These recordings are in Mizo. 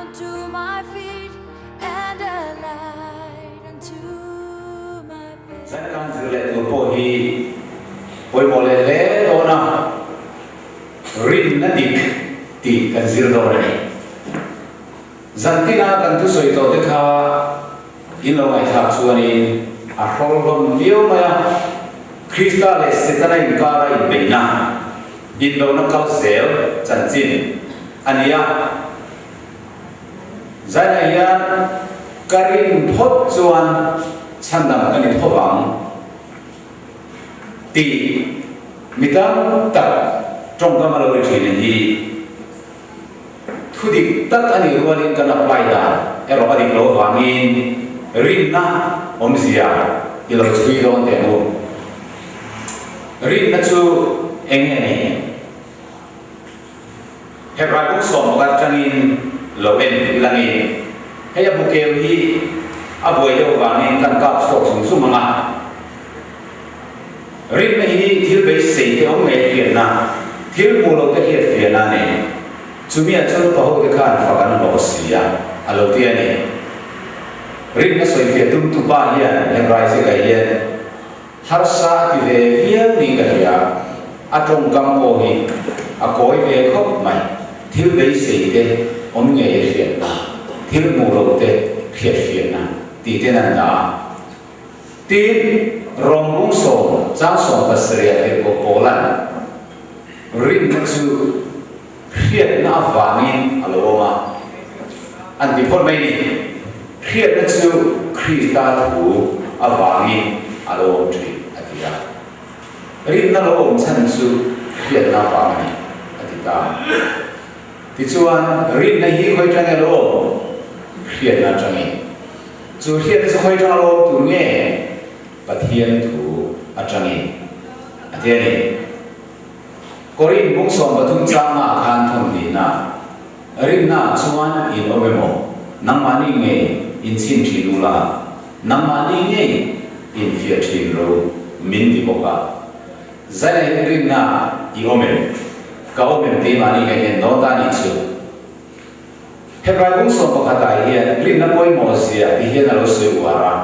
unto my feet and a light unto my path. Zan zir leh tur pawh hi pawimawh leh hle dawn a, rinna dik tih kan zir dawn a ni. Zan tina kan thusawi tawh te kha in lo ngaihthlak chuanin a hrawl hlawm viau mai a, Krista leh Setana inkara inbeihna, indona kal zel chanchin a ni a. Zainah hian ka rin phawt chuan chhandam ka ni tho vang tih mi tam tak tawngkam a lo ri thin hi. Thu dik tak a nih rualin kan apply dan erawh a dik loh avangin rinna awmzia i lo chhui dawn teh ang u. Rinna chu eng nge ni? Hebrai buk sawm pakhat atangin lo en ilangin hei a bukeu hi a buai deuh avangin kan kap chhuak zung zung ang a. Rinna hi thil beisei te awm ngei hriatna, thil hmuh loh te hriat fiahna a nei. Chumi ah chuan upa ho te khan fak an hlawh si a, a lo ti a ni. Rinna sawifiah tum tu pa hian Hebrai zikah hian harsa a ti ve viau niin ka hria. A tawngkam pawh hi a kawi ve khawp mai. Thil beisei te awm ngei a hriatna, thil hmuh loh te hriat fiahna tih ten an dah a. Tin, rawngbung sawm chang 17 tirhkoh Paula'n rinna chu hriatna avangin a lo awm a, an ti phawt mai ni. Hriatna chu Krista thu avangin a lo awm thin, a ti a. Rinna lo awm chhan chu hriatna avang a ni, a ti ta. Tichuan, rinna hi khawi tang elo awm? Hriatna atangin. Chu hriatna chu khawi tang alo awm tur nge? Pathian thu atangin. A ti a ni. Korin bung 13 changah khan thawmhnihna, Rinna chuan in awm emaw, nangmahni ngei in chhin thin ula, nangmahni ngei in fiah thin ro min ti bawk a. Zaina in rinna i awm em? Ka awm em tih mahni ka en dawn ta nih chu. Hebrai bung 11 ah hian rinna pawimawh zia ti hian a lo sawi uar a.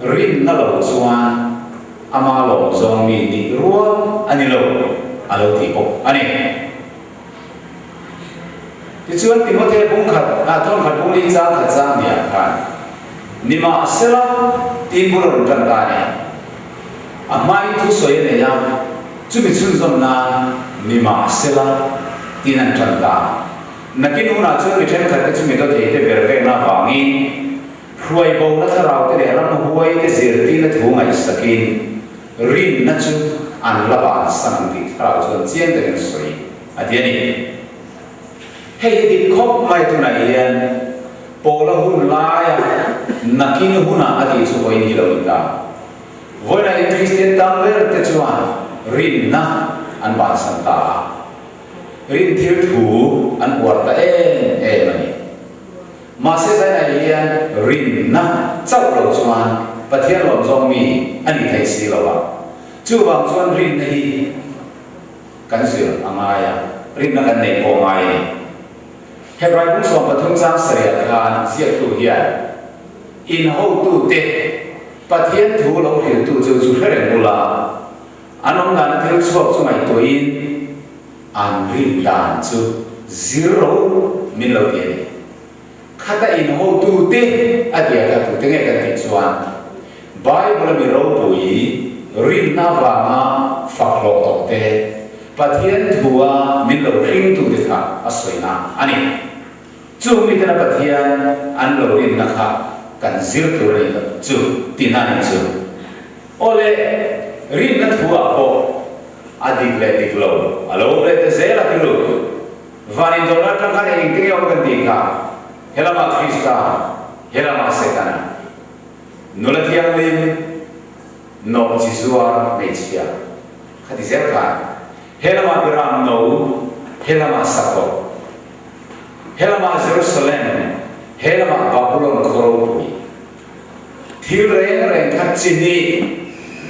Rinna lo chuan ama lawm zawng mi nih rual a ni lo a lo ti bawk a ni. Tichuan Timothe bung khat ah thawn khat bung li chang khat chang hniah khan nimahsela tiin bul a rawn tan ta a ni. A hmain thusawi a nei a, chumi chhunzawm nan nimahsela tiin an tan ta. Nakin hunah chuan mi thenkhat te chu mi dawthei te ver vekna avangin hruai bona thlarau te leh ramhuai te zirtirna thu ngaihsakin rinna chu an la bansan ang tih thlarau chuan chiang takin a sawi a ti a ni. Hei hi dik khawp mai tunah hian Paula hun laia nakin hunah a tih chu vawiin hi lo ni ta. Vawiinah hian Kristian tam ber te chuan rinna an bansan ta a, rin thil thu an uar ta em em a ni. Mahse zainah hian rinna chauh lo chuan Pathian lawm zawng mi a nih theih si lo a, chuvang chuan rinna hi Kan zir a ngai a, rinna kan neih pawh a ngai a ni. Hebrai bung 13 chang sarih khan ziaktu hian, In hotute, Pathian thu lo hriltu chu chu hre reng ula, an awm dana thil chhuak chu ngaihtuahin an rin dan chu zir ro min lo ti a ni. Khata in hotute a tia kha tute nge kan tih chuan Bible a mi ropui rinna avanga fak hlawh tawh te, Pathian thua min lo hringtute kha a sawina a ni. Chung miten a Pathian an lo rinna kha kan zir tur a ni chu tihna a nih chu. Awle, rinna thuah pawh a dik leh dik lo a lo awm leh ta zel a tiru. Van indawrna atang khan eng engtin nge awm kan tih kha? He lamah Krista, he lamah Setana. Nula thianghlim, nawh chi zuar hmeichhia kha ti zel khan. He lamah Biram no, he lamah Sakawt. He lamah Jerusalem, he lamah Babulon khaw ropui. Thil reng reng kha chi hnih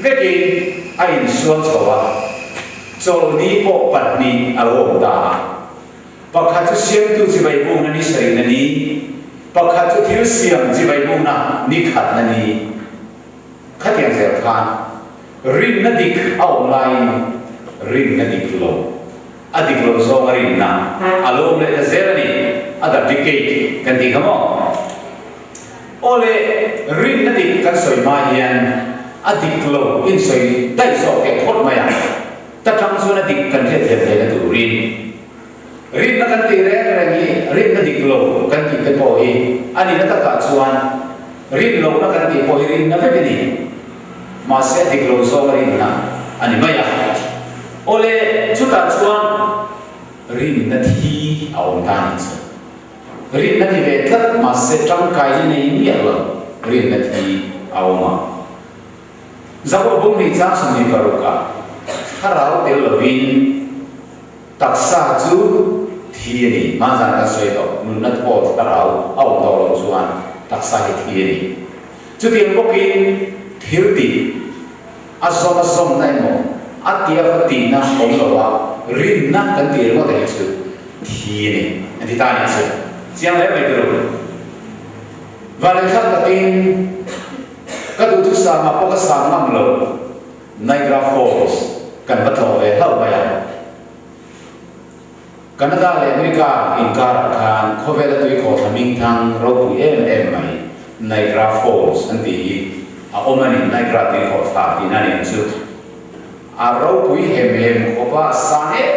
vekin a insual chho a, chawlhni pawh pahnih a lo awm ta a. Pakhat chu siamtu chibai bukna ni sarihna ni, pakhat chu thil siam chibai bukna ni khatna ni. Khatiang zel khan rinna dik a awm laiin rinna dik lo, a dik lo zawnga rinna a lo awm leh ta zel a ni, a duplicate kan tih kha maw? Aw le, rinna dik kan sawi hma hian a dik lo insawi daih zawk teh phawt mai a. Ta tang chuan a dik kan hriat thiam theihna turin rinna kan tih reng reng hi rinna dik lo kan tih te pawh hi a nihna takah chuan rin lohna kan tih pawh hi rinna vek a ni. Mahse a dik lo zawng a rinna a ni mai a. Awle, chutah chuan rinna thi a awm ta a nih chu. Rinna ni ve tlat mahse tangkai hi nei miah lo rinna thi a awm a. Zoh bung nih chang 26 ah thlarau tel lovin taksa chu thi a ni. Hmanzan kan sawi tawh, nunna thaw thlarau a awm tawh loh chuan taksa hi thi a ni. Chutiang bawkin thil tih a zawm a zawmna emaw a tia va tihna awm lo a rinna kan tih ringawt a hi chu thi a ni a ti ta a nih chu. Chiang hle mai turu. Vanlei thlak takin. Ka duhthusam ah pawh ka sang ngam lo, Niagara Falls kan va tlawh ve hlauh mai a. Canada leh America inkar ah khan khawvela tui khawhthla hmingthang ropui em em mai Niagara Falls an tih hi a awm a ni, Niagara tui khawhthla tihna a ni ang chu. A ropui hem hem khawp a, a sang em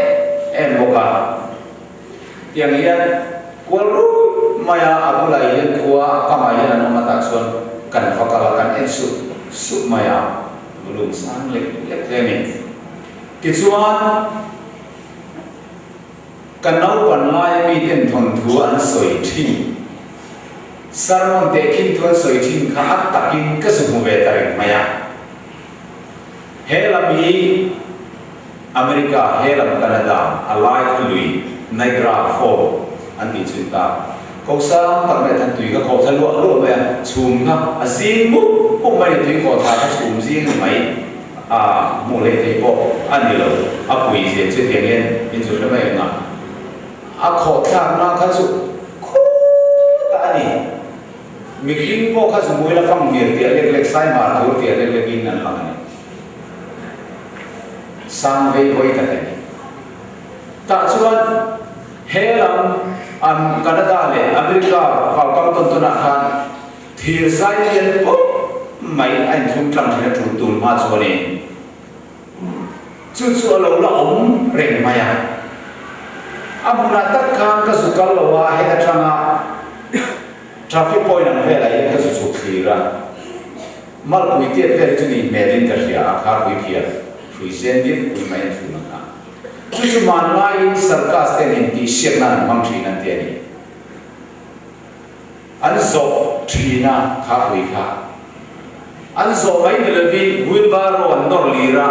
em bawk a. Tiang hian kual ruih mai a, a bulah hian khua a kamah hian an awm a tah chuan kan va kal a, kan en sup sup mai a, bulung sang lek lek hle a ni. Tichuan, ka naupan laia miten thawnthu an sawi thin, sermon tehkhin thu an sawi thin kha a takin ka zu hmu ve ta reng mai a. He lam hi America, he lam Canada, a lai kha lui Niagara Fall an tih chu ta. Ko sang tak mai a than tui kha khawh thla luah luah mai a, chhum kha a zing mup mup mai a ni, tui khawh thla kha chhum zing a ni mai a, hmuh leh theih pawh a ni lo, a pui zia chu tiang hian in zu hre mai ang a, a khawh thlakna kha chu khutah a ni. Mihring pawh kha zumui la fang mir tih a lek lek, sai mar tur tih a lek lek in an lang a ni. Sang vei vawi tak a ni. Tah chuan he lam an Canada leh America vaukam tawn tawn ah khan thir zai lian pawp mai a inthlung tlang thin a tul tun hma chuanin chu chu a lo la awm reng mai a. A hmunah tak khan ka zu kal lo a, heta tanga Traffic point ang velah hian ka zu chhuk thlir a, malpui tiat vel hi chu nih hmelin ka hria a, kharpui phiar hrui zen dir pui mai an thlun ang a. Chu chu hmanlaiin circus ten intihsiak nan an hmang thin an ti a ni. An zawh thin a kharpui kha. An zawh mai ni lovin wheelbarrow an nawr lir a,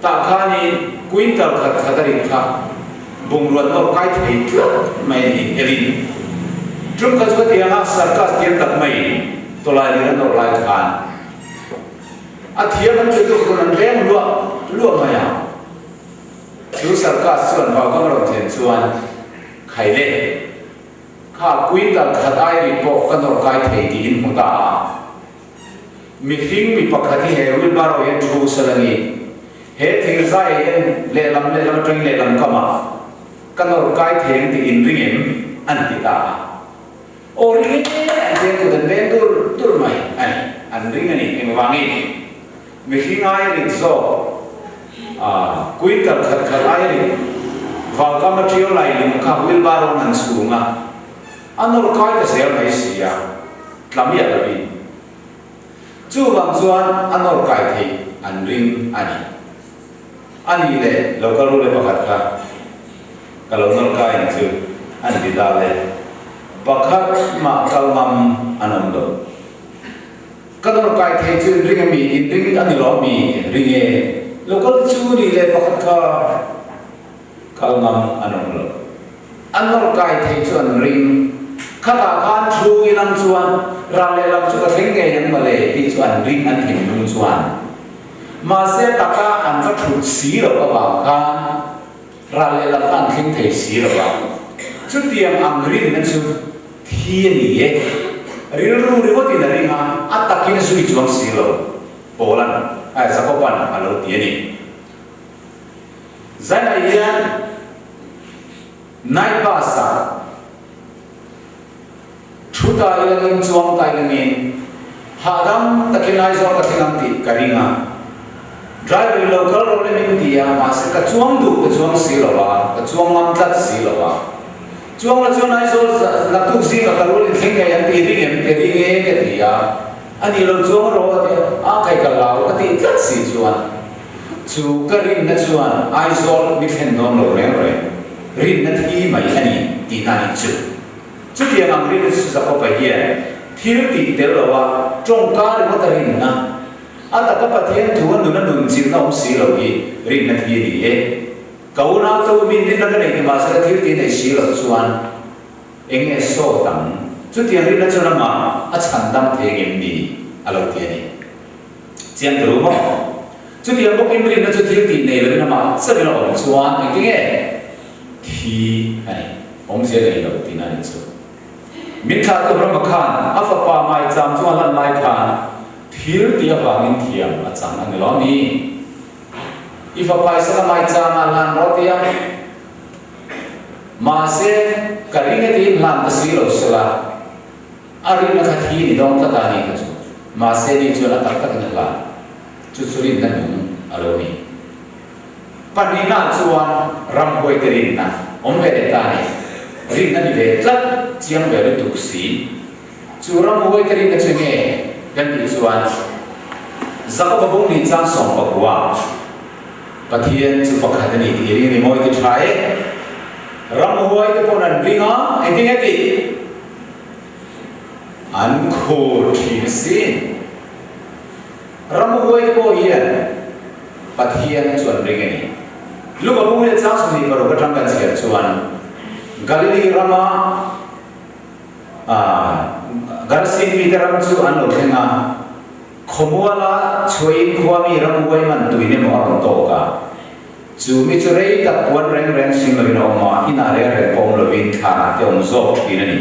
tah khanin quintal khat khat a rin kha bungrua an nawr kai thei tlat mai a ni helin. Tum kha chu ka ti ang a, circus thiam tak maiin tawlai lir an nawr lai khan a thiam an tui tuk run an leng luah luah mai a. Chu circus chuan vaukam a rawn thlen chuan khai leh. Kha quintal khat ai ri pawh ka nawr kai thei tiin hmu ta a. Mihring mi pakhat hi he wheelbarrow hian thu sal a ni. He thir zai hian lehlam lehlam atangin lehlam kamah ka nawr kai thei ang tih inring em? an ti ta a. Aw ring e an ti a kut an veng dur dur mai a ni. An ring a ni. Engvangin? Mihring ai rit zawk a quintal khat khat ai rit vaukam a ṭiau lai lung kha wheelbarrow an chhung a, a nawr kai ta zel mai si a, tla miah lovin. Chuvang chuan a nawr kai theih an ring a ni. A nih leh local rule pakhat kha ka lo nawr kai ang chu an ti ta le. Pakhat mah kal ngam an awm lo. Ka nawr kai thei chu in ring a mi? In ring a ni lo mi? Ring e. Lo kal chu ni leh pakhat kha kal ngam an awm lo. A nawr kai thei chu an ring. Khatah khan thu in ang chuan ral leh lam chu ka thleng ngei ang mawle tih chu an ring an thinlung chuan. Mahse taka an va thut si loh avang khan ral leh lam kha an thleng thei si lo a. Chutiang ang rinna chu thi a ni e. Rilru ringawtin a ring a, a takin a zui chuang si lo, Paula'n, eh, Jakoba'n a lo ti a ni. Zainah hian night bus-ah thu ta ilangin chuang ta ilangin hahdam takin Aizawl ka thleng ang tih ka ring a. Driver in lo kal rawh le min ti a, mahse ka chuang duh ka chuang si lo a, ka chuang ngam tlat si lo a. Chuang la chuan Aizawl naktuk zingah ka rual in thleng ngei an ti ring em ka ring e ka ti a, a nih lo chuang rawh a ti a, a kai ka lau ka tih tlat si chuan chu ka rinna chuan Aizawl mi thlen dawn lo reng reng, rinna thi mai a ni tihna a nih chu. Chutiang ang rinna chu Jakoba hian thil tih tel lo a tawngka ringawt a rinna, A taka Pathian thu a nun a nun chilhna awm si lo hi rinna thi a ni e. Ka unau to min rinna ka nei ti mahse ka thil ti nei si lo chuan eng nge sawt ang? Chutiang rinna chuan amah a chhan dam thei ngem ni? a lo ti a ni. Chiang ta ru maw? Chutiang bawkin rinna chu thil tih nei lovin amah chauhin a awm chuan engti nge thi a ni? Awmzia nei lo tihna a ni chu. Min thlahtu Abrahama khan a fapa maicham chunga lan lai khan thil tih avangin thiam a chang a ni lo ni? I fapa Isaka maichama lan rawh ti a, mahse ka ring e tiin hlan ta si lo sela, a rinna kha thi ni dawn tlat a ni kha chu, mahse ni chuan a tak takin a hlan. Chu chu rinna nung a lo ni. Pahnihna chuan ramhuaite rinna awm ve leh ta a ni. Rinna ni ve tlat chiang ve lutuk si. Chu ramhuaite rinna chu nge kan tih chuan Jakoba bung ni chang 19 Pathian chu pakhat a ni tih ring ni mawi ti tha e. Ramhuaite pawn an ring a, engtin nge tih? An khur thin asin. Ramhuaite pawh hian Pathian chu an ring a ni. Luka bung leh chang 26 atang kan chhiar chuan Galili rama Garasin mite ram chu an lo thleng a, khawmuala chhuahin khua mi ramhuai man tuin emaw a rawn tawk a, chu mi chu rei tak puan reng reng sing lovin a awm a, inah reng reng pawh awm lovin thlanah te awm zawk thin a ni.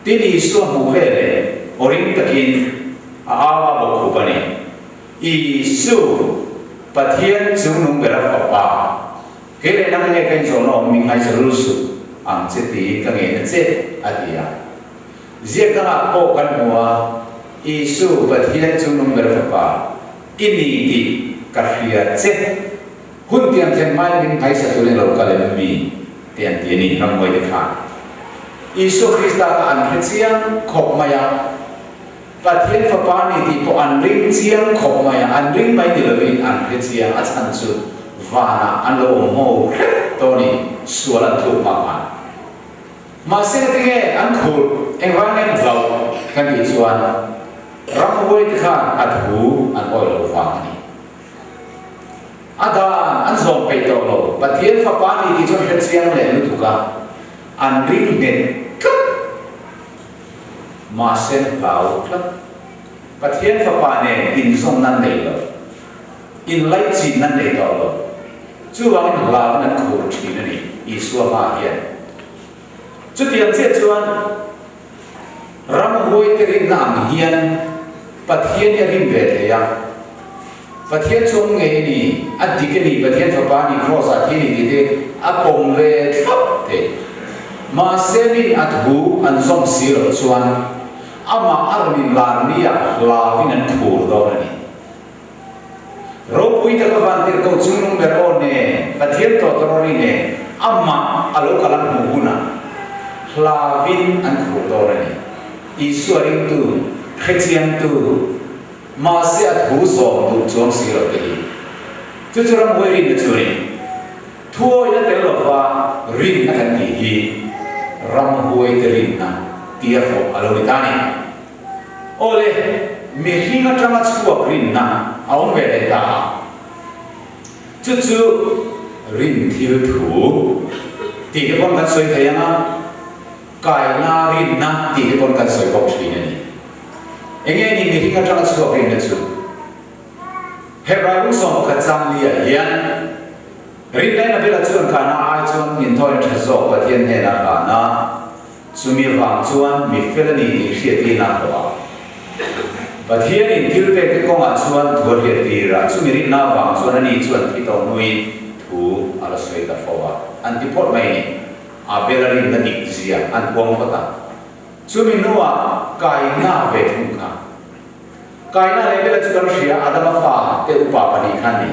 Tin Isua hmuh veleh aw ring takin a au a bawk khup a ni. Isu, Pathian chungnung ber a Fapa, kei leh nang nge ka inzawhna awm min ngaihza lul suh ang che tiin ka ngen a che, a ti a. Ziak dangah pawh kan hmu a, Isu, Pathian chungnung ber a Fapa, i ni tih ka hria che. Hun tiang thlen hmain min hmaisa turin lo kal em mi? Te an ti a ni, ramhuai te khan. Isua Krista kha an hre chiang khawp mai a, Pathian Fapa a ni tih pawh an ring chiang khawp mai a, an ring mai ni lovin an hre chiang, a chhan chu vanah an lo awm ho hrep tawh a ni, sual an tluk hma khan. Mahse tinge an khur, engvang nge an hlauh kan tih chuan ramhuai te khan a thu an awih loh vang a ni. A dan an zawm peih tawh lo. Pathian Fapa ni tih chu an hre chiang leh lutuk a, an ring nghet tlat. Mahse an hlau tlat. Pathian Fapa nen inzawmna an nei lo, inlaichinna an nei tawh lo. Chuvangin hlauin an khur thin a ni Isua hmaah hian. Chutiang chiah chuan ramhuaite rinna ang hian Pathian hi a rin ve thei a. Pathian chu awm ngei a ni, a dik a ni, Pathian Fapa a ni, Kraws ah thi a ni tih te a pawm ve thlap thei. Mahse min a thu an zawm si loh chuan amah a rawn inlar ni ah hlauin an khur dawn a ni. Ropui taka vantirhkoh chungnung ber aw nen, Pathian tawtawr ri nen amah a lo kal ang hmuh hunah hlavin an khur dawn a ni. Isua ringtu, hrechiangtu, mahse a thu zawm duh chuang si lo te hi. Chu chu ramhuai rinna chu a ni. Thuawina tel lova rinna kan tih hi ramhuaite rinna tia fawh a lo ni ta a ni. Aw le, mihring atanga chhuak rinna a awm ve leh ta a, chu chu rin thil thu tih te pawn kan sawi thei ang a, kaina rinna tih te pawn kan sawi bawk thin a ni. Enge ni mihring atanga chhuak rinna chu? Hebrai bung 11 chang li ah hian rinna in Abela chuan kaina ai chuan inthawina tha zawk Pathian hnenah a hlan a, chumi vang chuan mi fel a ni tih hriattirna a hlawh a. Pathianin thil pekte kawngah chuan thu a hriattir a, chumi rinna avang chuan ani chuan thi tawh hnuin thu a la sawi ta fo a, an ti phawt mai a ni. Abel-a rinna dik zia an puang phawt a, chumi hnuah Kaina ve thung kha. Kaina leh Abel-a chu kan hria, Adama fa te upa pahnih kha an ni,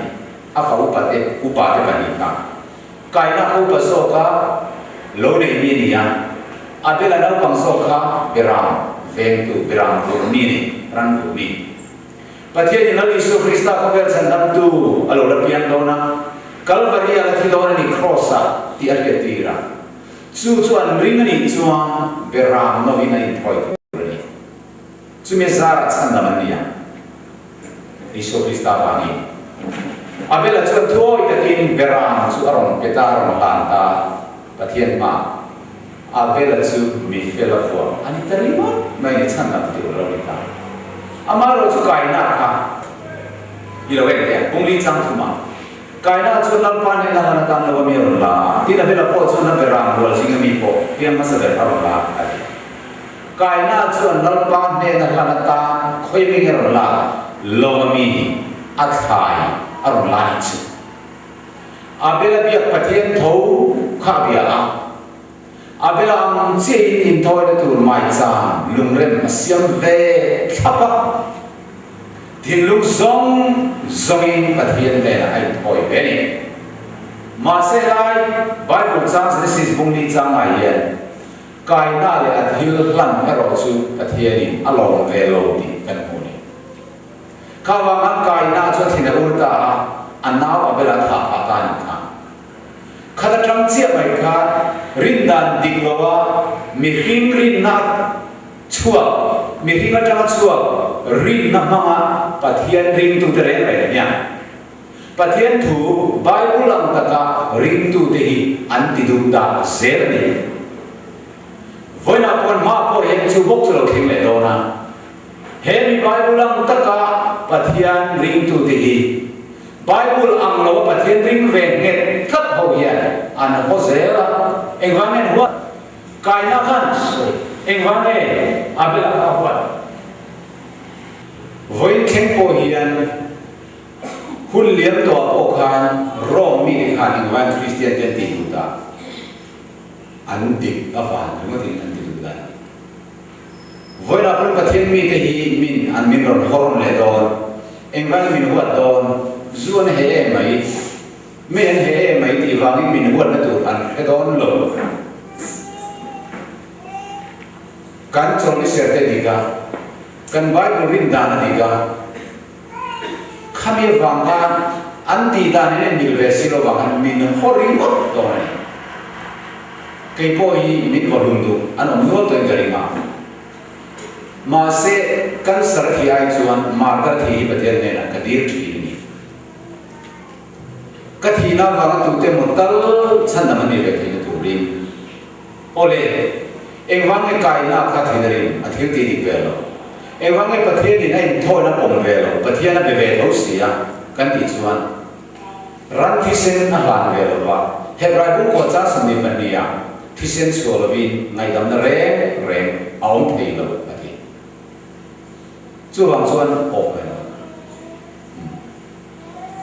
a fa upa te upa te pahnih kha. Kaina kha upa zawka lo nei mi a ni a, Abel-a naupang zawk kha Beram vengtu, Beram vur mi a ni, ran vur mi. Pathianin Lal Isua Krista khawvel chhandamtu a lo la piang dawn a, Kalvari-a la thi dawn a ni Kraws-ah tih a hriat tir a. Chu chu an ring a nih chuan Beram novin a inthawi tur a ni. Chumi zarah chhandam an ni ang. Isua Krista vangin. Abel-a chuan thuawi takin Beram chu a rawn pe ta, a rawn hlan ta. Pathian hma Abel-a chu mi fel a vuah a ni ta ringawt mai ni chhandam tur a lo ni ta. Amaherawh chu Kaina kha i lo en teh ang, Pungli chang thumah Kaina chuan Lalpa hnena hlan atan lo a mi a rawn la a, tin Abel-a pawh chuan a beram rual zinga mi pawh piang hmasa ber a rawn la a ti. Kaina chuan Lalpa hnena hlan atan khawi mi nge rawn lak lo a mi a thlai a rawn la ni chu. Abel a biak Pathian tho kha a bia a. Abel a ang chiahin inthawina tur maicham lungrem a siam ve thlap a. Thinlung zawng zawngin Pathian hnenah a inthawi ve a ni. Mahse helai Bible chang Genesis bungli changah hian Kaina leh a thil hlan erawh chu Pathianin a lawm ve lo tih kan hmu a ni. Kha vangah Kaina chu a thin a ur ta a, a nau Abel a thah phah ta a nih kha. Khat atang chiah mai khan rindan dik loa mihring rinna chhuak, mihring atanga chhuak rinna hmanga Pathian ringtute reng reng hian Pathian thu Bible ang taka ringtute hi an ti duh dah zel a ni. Vawiinah pawh hma pawh hian chu bawk chu lo thleng leh dawn a. He mi Bible ang taka Pathian ringtute hi Bible ang loa Pathian ring ve nghet tlat ho hian an haw zel a. Engvang nge an huat? Kaina khan engvang nge Abel-a kha a huat? Vawiin thleng pawh hian Hun liam tawhah pawh khan Rome mite khan engvangin Kristian te an tih duh dah? An dik avang ringawtin an ti duh dan. Vawiinah pawn Pathian mite hi min an min rawn hawrawn leh dawn, engvangin min huat dawn, zu an he em mai, mi an he em mai tih vangin min huatna tur an hre dawn lo. Kan chawlhni ser te dik a, kan Bible rin dan a dik a, Khami avang khan an tih dan in en mil ve si lovang an min haw ringawt dawn a ni. Kei pawh hi min vaw hlum duh an awm nual tawhin ka ring a. Mahse, cancer thi ai chuan martar thi hi Pathian hnenah ka dil thin a ni. Ka thihna avanga tute maw tal chhandam an nih ve theihna turin. Awle, engvang nge Kaina kha thin a rim, a thil tih dik ve lo? Engvang nge Pathianin a inthawina pawm ve lo, Pathian a be ve tho si a, kan tih chuan ran thisen a hlan ve lo va. Hebrai bung kawh chang 22 ah thisen chhuah lovin ngaihdamna reng reng a awm thei lo, a ti. Chuvang chuan awk mai lo.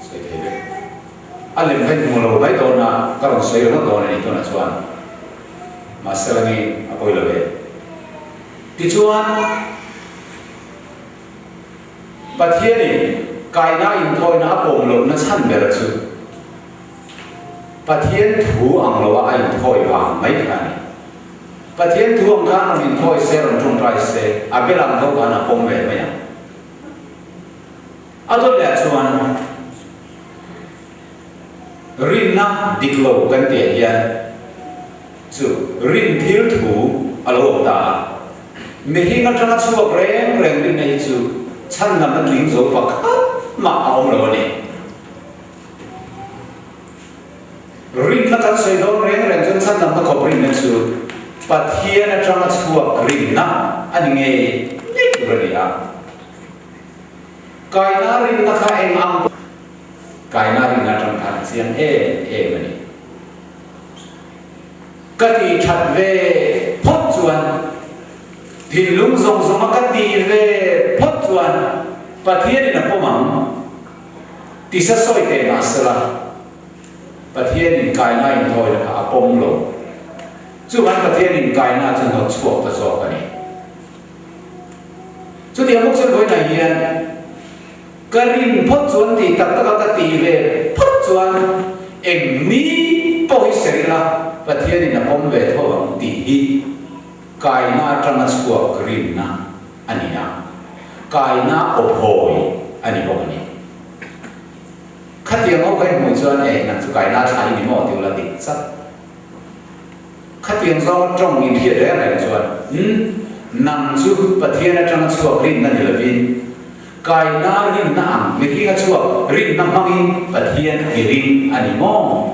Sawi thei vek. A lem kha in hmu lo mai dawn a, ka rawn sawi ringawt dawn a ni tunah chuan. Mahse la nge a pawi lo ve. Tichuan, Pathianin kaina inthawina a pawm lohna chhan ber chu Pathian thu ang loa a inthawi vang mai kha a ni. Pathian thu ang khan rawn inthawi se, rawn tawngtai se, a bel ang tho khan a pawm ve mai ang. A dawt leh chuan rinna dik lo kan tih hian chu rin thil thu a lo awm ta a. Mihring atanga chhuak reng reng rinna hi chu chhandamna tling zo pakhat mah a awm lo a ni. Rinna kan sawi dawn reng reng chuan chhandamna khawp rinna chu Pathian atanga chhuak rinna a ni ngei ngei tur a ni a. Kaina rinna kha eng ang pawh Kaina rinna atang khan a chiang em em a ni. Ka tih that ve phawt chuan, thinlung zawng zawnga ka tih ve phawt chuan Pathianin a pawm ang. Tisa sawi teh mah sela, Pathianin kaina inthawina kha a pawm lo. Chuvan Pathianin kaina chu hnawt chhuak ta zawk a ni. Chutiang bawk chuan vawiinah hian ka rin phawt chuan tih tak taka ka tih ve phawt chuan eng ni pawh hi ser ila Pathianin a pawm ve tho ang tih hi kaina atanga chhuak rinna a ni a, kaina awphawi a ni bawk a ni. Khatiang ho ka inhmuh chuan e nang chu kaina thlai ni maw ti ula dik chat. Khatiang zawnga tawng in hriat reng reng chuan, Umm, nang chu Pathian atanga chhuak rinna ni lovin, kaina rinna ang mihringa chhuak rinna hmangin Pathian i ring a ni maw?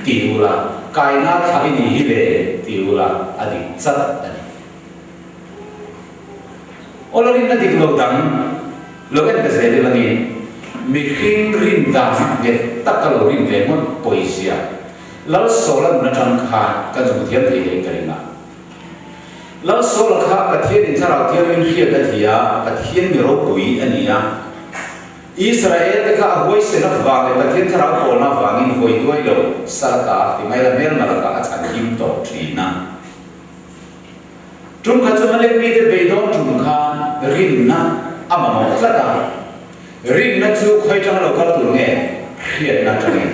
ti ula, kaina thla i ni hi le ti ula, a dik chat a ni. Awla rinna dik lo dang lo en ta zel ila ni, mihring rin dan nghet taka lo rin ve ngawt pawizia Lalsawla nun atang khan kan zuk thiam thei hle ka ring a. Lalsawla kha Pathianin Thlarau Thianghlim hriat a thi a, Pathian mi ropui a ni a. Israel te kha a huaisen avang leh Pathian Thlarau pawlna avangin vawi duai lo Salaka Timaila hmelma lakah a chhan him tawh thin a. Tum kha chu Malek mite beidawn tum khan rinna a mamawh tlat a. Rinna chu khawi tanga lo kal tur nge? Hriatna atangin.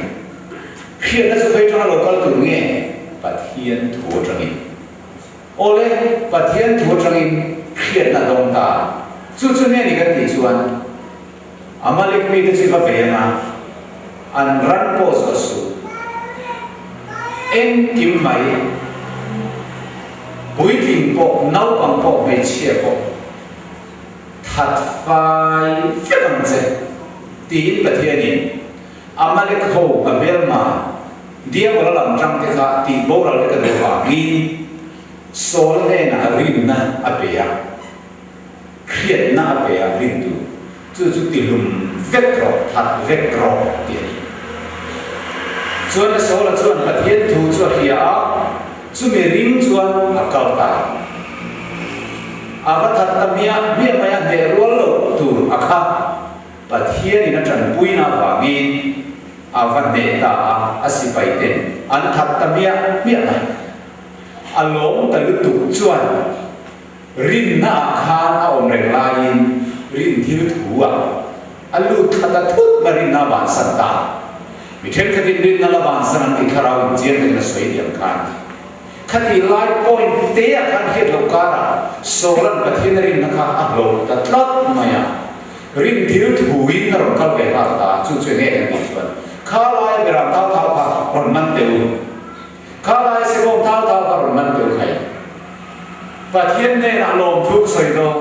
Hriatna chu khawi tanga lo kal tur nge? Pathian thu atangin. Awle, Pathian thu atangin hriatna a dawng ta. Chu chu nge ni kan tih chuan, Amalek mite chu i va bei anga, an ran pawh zawh suh. Engkim mai, puitling pawh, naupang pawh, hmeichhia pawh, That fai vek ang che, tiin Pathianin Amalek ho ka hmelma Diabola lam tang te kha tih boral vek a duh vangin Saul hnenah rinna a pe a, hriatna a pe a, rintu chu chu tihlum vek rawh, that vek rawh tih a ni. Chuan Saula chuan Pathian thu chu a hria a, Chumi ring chuan a kal ta. A va that ta miah miah mai a, hneh rual loh tur a kha Pathianin a tanpuina avangin a va hneh ta a, a sipai ten an that ta miah miah mai. A lawm ta lutuk chuan rinna ah khan a awm reng laiin rin thil thu ah a lut thla ta thut mai rinna a bansan ta. Mi thenkhatin rinna la bansan an tih thlarau in chiang takin a sawi diam khan. Khati lai point te ah khan hriat loh karah Sawlan Pathian a rinna kha a hlawh ta tlat mai a. Rin thil thuin a rawn kal ve nghal ta chu chu enge kan tih chuan kha laia beram thau thau kha rawn man teh u. Kha laia sebawm thau thau kha rawn man teh u khai. Pathian hnenah lawmthu ka sawi dawn.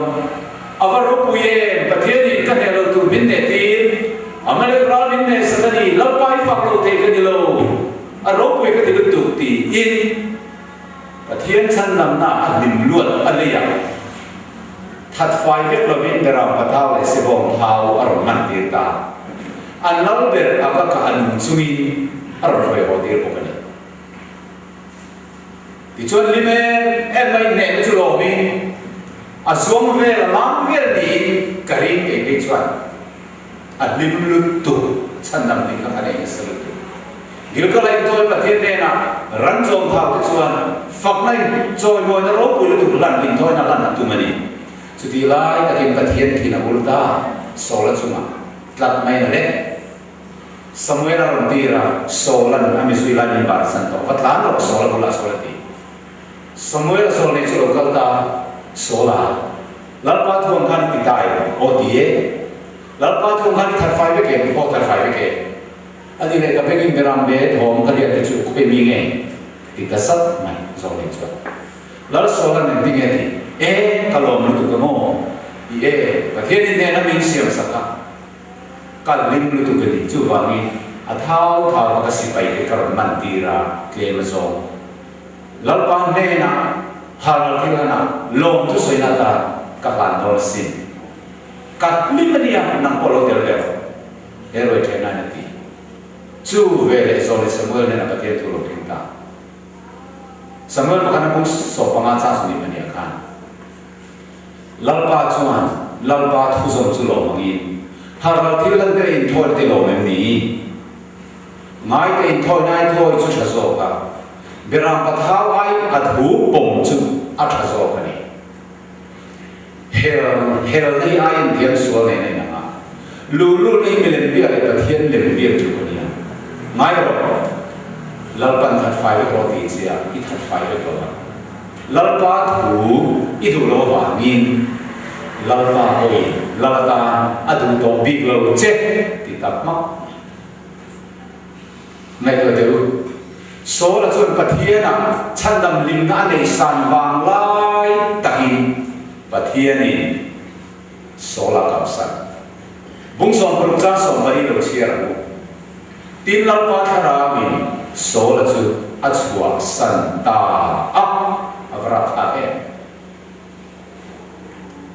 A va ropui em! Pathianin ka hneh lo tur min hneh tir. Amalek ral min hneh sak a ni. Lalpa i fak lo thei ka ni lo. A ropui ka ti lutuk tiin Pathian chhandamna a hlim luat a lei a. That fai vek lovin Beram Pathau leh Sebawm Thau a rawn man tir ta. An lal ber a ka kah a nung chungin a rawn hruai haw tir bawk a ni. Tichuan hlim em em mai hnehna chu lawmin a zuang vel a lam vel niin ka ring kei phei chuan a hlim lutuk chhandam hlimna kha nei nasa lutuk. Gilgala intawi Pathian hnenah ran chawm thau te chuan fakna in chawimawina ropui lutuk lan intawina lan a tum a ni. Chutih lai takin Pathian thin a ul ta Saula chungah tlat mai na le. Samuel a rawn tir a, Saul-a'n a mizui lai min bansan tawh, va tlan rawh Saul-a bulah Saul a ti. Samuel a Saul nei chu lo kal ta, Saul-a, Lalpa thuang khan i ti ta em? Aw ti e. Lalpa thuang khan i thar fai vek em? Aw thar fai vek e. A ti leh, ka bengin beram be thawm ka hriat te chu khawi mi nge? Ti ta zat mai Saul nei chuan. Lal Saul-a'n engti nge ti? E, ka lawm lutuk ang aw. I e, Pathianin hnena min siamsak a. Ka hlim lutuk a ni. Chuvangin a thau thau kha ka sipai te ka rawn man tir a, tlem a zawng. Lalpa hnenah haral thil hlanah lawm thu sawina atan ka hlan dawn asin. Ka hlim a nia, nang pawh lo tel ve rawh. He ruai ṭhennain a ti. Chu veleh Zawlni Samuel hnenah Pathian thu lo thleng ta. Samuel pakhat a bung 15 chang 22 khan Lalpa chuan Lalpa thu zawm chu lawm angin halral thil lan ber inthawi te lawm em ni? Ngaite inthawi nai thawi chu tha zawk a, Beram pathau aiin a thu pawm chu a tha zawk a ni. Hel, helna hi ai intiam sual nen a inang a, luhlulna hi milem biak leh Pathian lem biak tluk a nia. Ngai rawh, Lalpan that fai vek rawh tih che a, i that fai vek lo a. Lalpa thu i duh lo avangin Lalpa pawhin Lal atan a duh tawh bik lo che ti tak hmak mai. Ngaihtuah teh u. Saul-a chuan Pathianah chhandam hlimna a nei san vang lai takin Pathianin Saul-a kalsan. Bung 60 chang 14 lo chhiar ang u. Tin Lalpa thlarauin Saul-a chu a chhuahsan ta a, a va rapthlak em.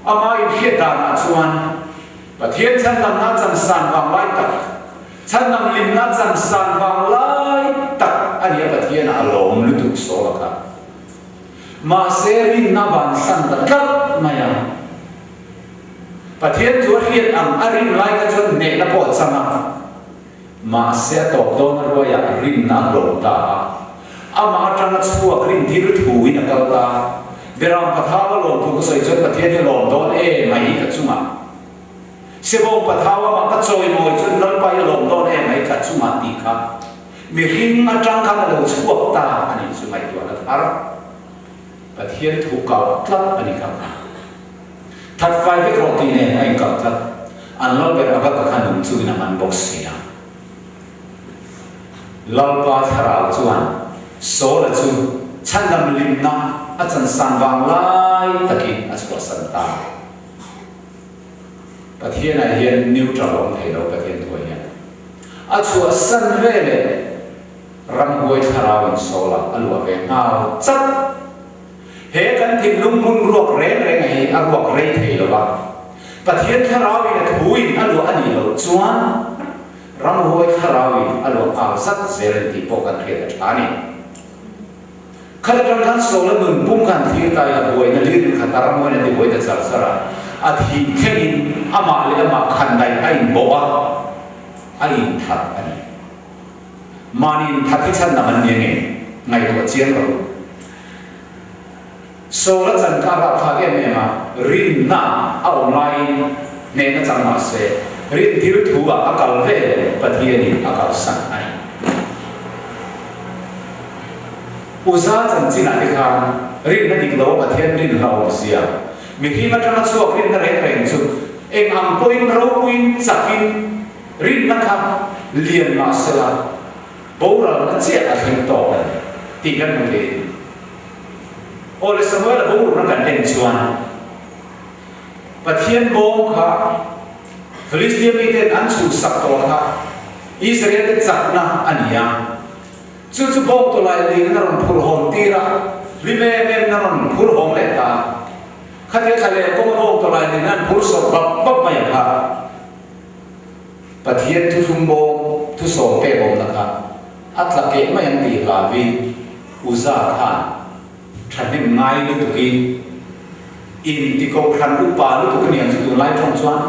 Amah inhriat danah chuan Pathian chhandamna chansan vang lai tak, chhandam hlimna chansan vang lai tak a nia Pathianah a lawm lutuk sawl a kha. Mahse rinna vansan ta tlat mai a. Pathian chu a hriat ang a rin lai kha chuan hnehna pawh a chang a. Mahse a tawp dawn a ruaiah rinna a hlawm ta a. Amah atanga chhuak rin thil thuin a kal ta. Beram Pathau a lawm thu ka sawi chuan Pathian hi a lawm dawn em mai ka chungah. Sebawng Pathau amah ka chawimawi chuan Lalpa hi a lawm dawn em mai ka chungah tih kha mihring atang khan a lo chhuak ta a nih chu ngaihtuahna thar Pathian thu kalh tlat a ni kha. That fai vek rawh tih nen a inkalh tlat. An lal ber Agata kha nung chungin a man bawk si a. Lalpa thlarau chuan Saul-a chu chhandam limna a chansan vang lai takin a chhuahsan ta. Pathianah hian neutral a awm thei lo Pathian thuah hian. A chhuahsan veleh ramhuai thlarauin Saul-a a luah ve nghal chat. He kan thinlung hmun ruak reng reng a hi a ruak rei thei lo va, Pathian thlarauin a thuin a luah a nih loh chuan ramhuai thlarauin a luah nghal zat zel a ni tih pawh kan hriat a tha a ni. Khat atang khan Saula nun pum khan thlir ta ila buaina lir in khat a ramhuain a ti buai ta char char a, a thih thlengin amah leh amah khan daih a inbawh a, a inthat a ni. Mahni inthat hi chhan dang an ni ange, ngaihtuah chiang rawh u. Saul a chan kha a rapthlak em em a, rinna a awm laiin hnehna chang mah se, rin thil thu ah a kal ve Pathianin a kalsan a ni. Uza chanchinah te khan rinna dik lo a Pathian rin hlauhawm zia, mihring atanga chhuak rinna reng reng chu eng ang pawhin ropuiin chakin rinna kha lian mah sela, Boralna chiah a thleng tawk a ni tih kan hmu thei a ni. Aw le Samuel a boralna kan en chuan Pathian bawm kha Philistia miten an chhuhsak tawh kha Israel te chakna a ni a, chu chu bawm tawlai lian a rawn phur hawn tir a, hlim em em na rawn phur hawng leh ta. Khatia thla leh kawnga bawm tawlai lian an phur sawrh bap bap mai ang kha. Pathian thuthlung bawm thusawm pek awmna kha a tla keh mai ang tih hlauin Uza khan thahnem ngai lutukin in ti kohhran upa lutuk a ni ang chu tunlai tawng chuan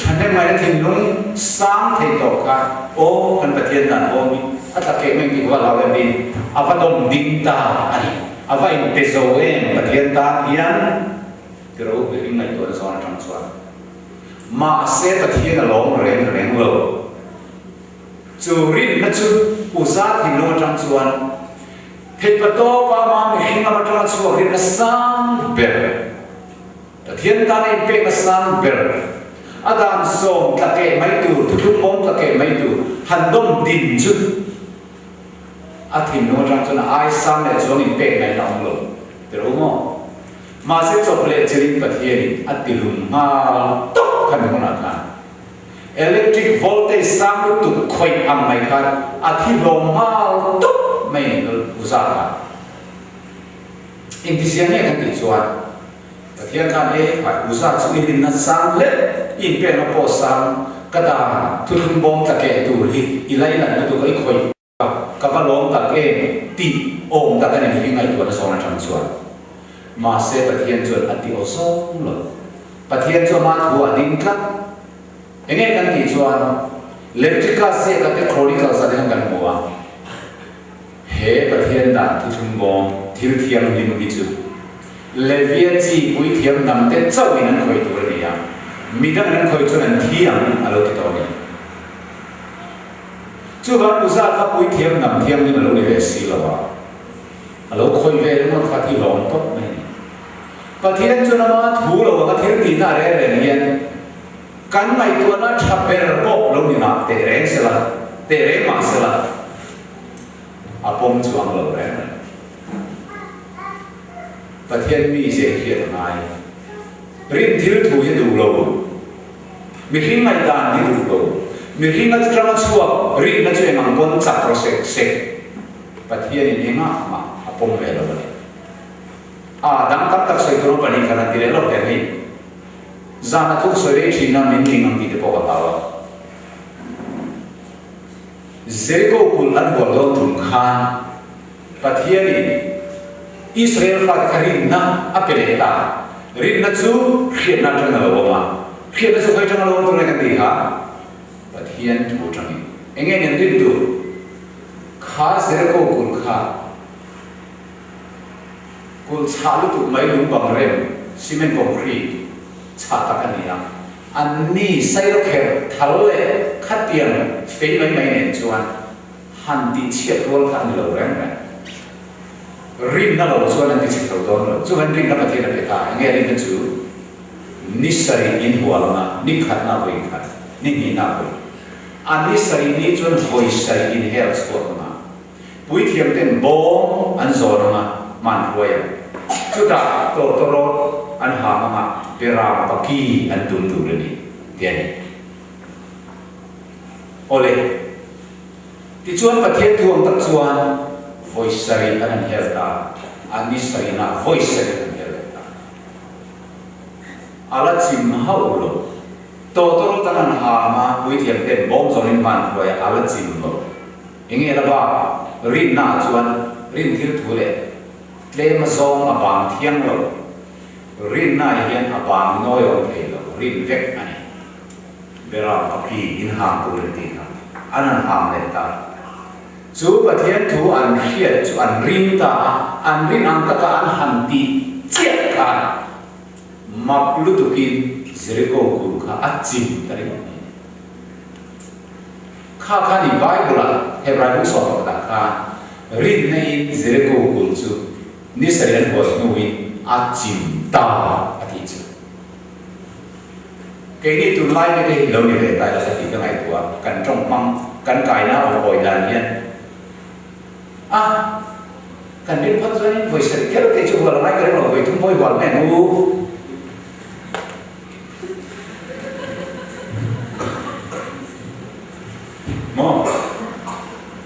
thahnem ngaina thinlung sang thei tawh kha aw kan Pathian dan bawm hi a tla keh mai ang tih ka va hlau em tiin a va dawm ding ta a ni. A va inpe zo em Pathian tan hian. Ti ro ber in ngaihtuahna zawn atang chuan mahse Pathian a lawm reng reng lo. Chu rinna chu Uza thinlung atang chuan theihpa tawpa ma mihring lam atanga chhuak rinna sang ber, Pathian tana inpekna sang ber, a dan sawm tla keh mai tur, thuthlung mawm tla keh mai tur han dawm din chu a thinlung atang chuan a ai sang leh chuang inpek ngaihna awm lo. Ti ro maw? Mahse chawp leh chirin Pathianin a ti lum nghal tawp kha mi hmunah khan electric voltage sang lutuk khawih ang mai khan a thi hlawm nghal tawp mai ni lul u zat kha. Engtizia nge kan tih chuan Pathian khan e khai u zat chu i rinna sang leh i inpekna pawh sang ka dan thuthlung bawm tla keh tur hi i lailan lutuk a i khawih. Ka va lawm tak em tih awm tak a ni mihring ngaihtuahna zawn atang chuan. Mahse Pathian chuan a ti aw zawng lo. Pathian chu ama thu a ding tlat. Enge kan tih chuan Leviticus ziaka te Chronicles ah te khan kan hmu a, he Pathian dan thuthlung bawm thil thianghlim hi chu Levia chi puithiam dang te chauhin an khawih tur a ni a, midangin an khawih chuan an thi ang a lo ti tawh a ni. Chuvang Uza kha puithiam dang thianghlim a lo ni ve si lo a, a lo khawih ve ringawt kha thi hlawm tawp mai a ni. Pathian chuan ama thu lo anga thil tihna a rel reng hian kan ngaihtuahna tha ber pawh lo ni ngah teh reng sela, teh reng mah sela a pawm chuang lo reng reng. Pathian mi zeh hriat a ngai. Rin thil thu hi duh lo. Mihring ngaihdan hi duh lo. Mihring atanga chhuak rinna chu eng ang pawn chak rawh sek sek. Pathianin engah mah a pawm ve lo a ni. A dang tam tak sawi tur pahnih khat an ti leh lawk teh hei. Zan a thuk sawi rei thin a min ning ang tih te pawh ka hlau a. Jericho kulh an hual dawn tum khan Pathianin Israel fate kha rinna a pe leh ta. Rinna chu hriatna atang a lo awm a. Hriatna chu khawi atang a lo awm tur nge kan tih kha? Pathian thu atangin. Enge nen rin tur? Kha Jericho kulh kha. Kulh chhah lutuk mai lung bang rem, cement concrete, chhah tak a ni a. An ni sairawkherh thal leh khatiang fei mai mai nen chuan han tih chhiat rual kha a ni lo reng reng. Rinna lo chuan an ti chhe tho dawn lo. Chuan rinna Pathian a pe ta. Enge rinna chu? Ni sarih in hual anga, ni khatna vawi khat, ni hnihna vawi. A ni sarih ni chuan vawi sarih inher chhuak anga. Puithiam ten bawm an zawn anga hman hruai ang. Chutah tawtawrawt an ham anga beram paki an tum tur a ni, ti a ni. Awle, tichuan Pathian thu ang tak chuan vawi sarih an han hel ta, a ni sarihna vawi sarih an hel leh ta. A la chim hauh lo. Tawtawrawt an han ham a, puithiam ten bawm zawnin hman hruai a, a la chim lo. Enge la bak rinna ah chuan rin thil thu leh tlem a zawng a bang thiang lo. Rinna ah hian a bang nawi awm thei lo, rin vek a ni. Beram paki in ham tur an tih kha an han ham leh ta. Chu Pathian thu an hriat chu an ring ta a, an rin ang taka an han tih chiah khan mak lutukin Jericho kulh kha a chim ta ringawt mai a ni. Kha kha ni Bible ah Hebrai buk sawm pakhat ah khan rinna in Jericho kulh chu ni sarih an hual hnu in a chim ta a tih chu. Keini tunlai mi te hi lo ni ve ta ila ka tih ka ngaihtuah a, kan tawng hmang kan kaina awm hawi dan hian a kan rin phawt chuan in vawi sarih kher te chu hual a ngai ka ring lo, vawi thum pawh i hual mai ang u. Maw?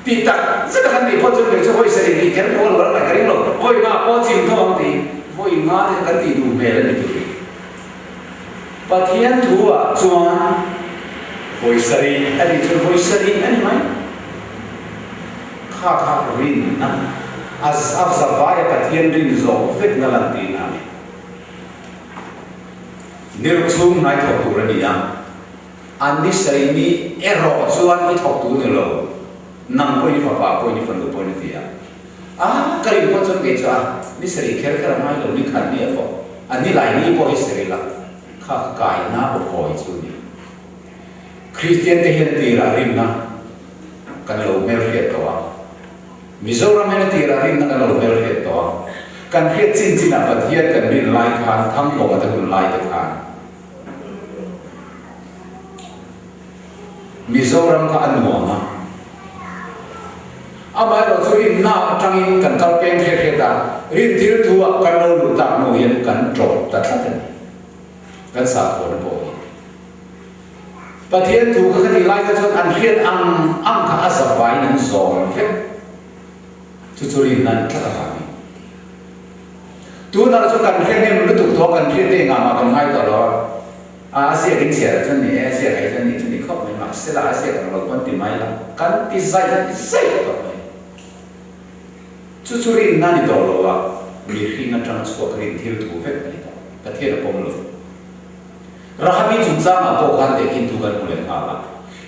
Tih tak zet a kan tih pawh chuan kei chu hawi sarih tih kher pawh ka lo ram mai ka ring lo. Hawi nga pawh chim tho ang tih hawi nga te kha kan tih duh hmel a ni tur hi. Pathian thu ah chuan hawi sarih a tih chuan hawi sarih a ni mai. Kha kha rinna a zavaia Pathian rin zawh vekna lan tihna a ni. Niruk chhung hnai thawk tur a ni a, an ni saimi erawh chuan i thawk tu ni lo, nang pawhin i fapa pawhin i fanu pawhin a ti a. A, ka rin pawh chuan kei chu a ni sarih kher kher a ngai lo, ni khat ni a pawh, a ni lai ni pawh hi sarih la, kha ka kaina aw hawi chu a ni. Kristian te hian a tirah rinna kan lo hmelhriat tawh a. Mizoram hian a tirah rinna kan lo hmelhriat tawh a, kan hriat chin chinah Pathian kan rin lai khan Thangbawnga te hun lai te khan Mizoram kha a nuam a. Amaherawh chu rinna atangin kan kal peng hriat hriat a, rin thil thu ah kan lo luh tak hnu hian kan tawp ta tlat a ni. Kan sakhawn pawh hi. Pathian thu kha ka tih lai kha chuan an hriat ang ang kha a zavaiin an zawm vek. Chu chu rinna ni tlat avangin. Tunah chuan kan hre hnem lutuk tawh a, kan hriat te engah mah kan ngai tawh lo a. A a ziak in chhiar ah chuan ni e, a ziak ah hi chuan ni chu ni khawp mai, mahsela a ziak ang lo pawn ti mai la, kan ti zai zai tawh mai. Chu chu rinna ni tawh lo a, mihring atanga chhuak rin thil thu vek a ni tawh. Pathian a pawm lo. Rahabi chungchangah pawh khan tehkhin thu kan hmu leh nghal a.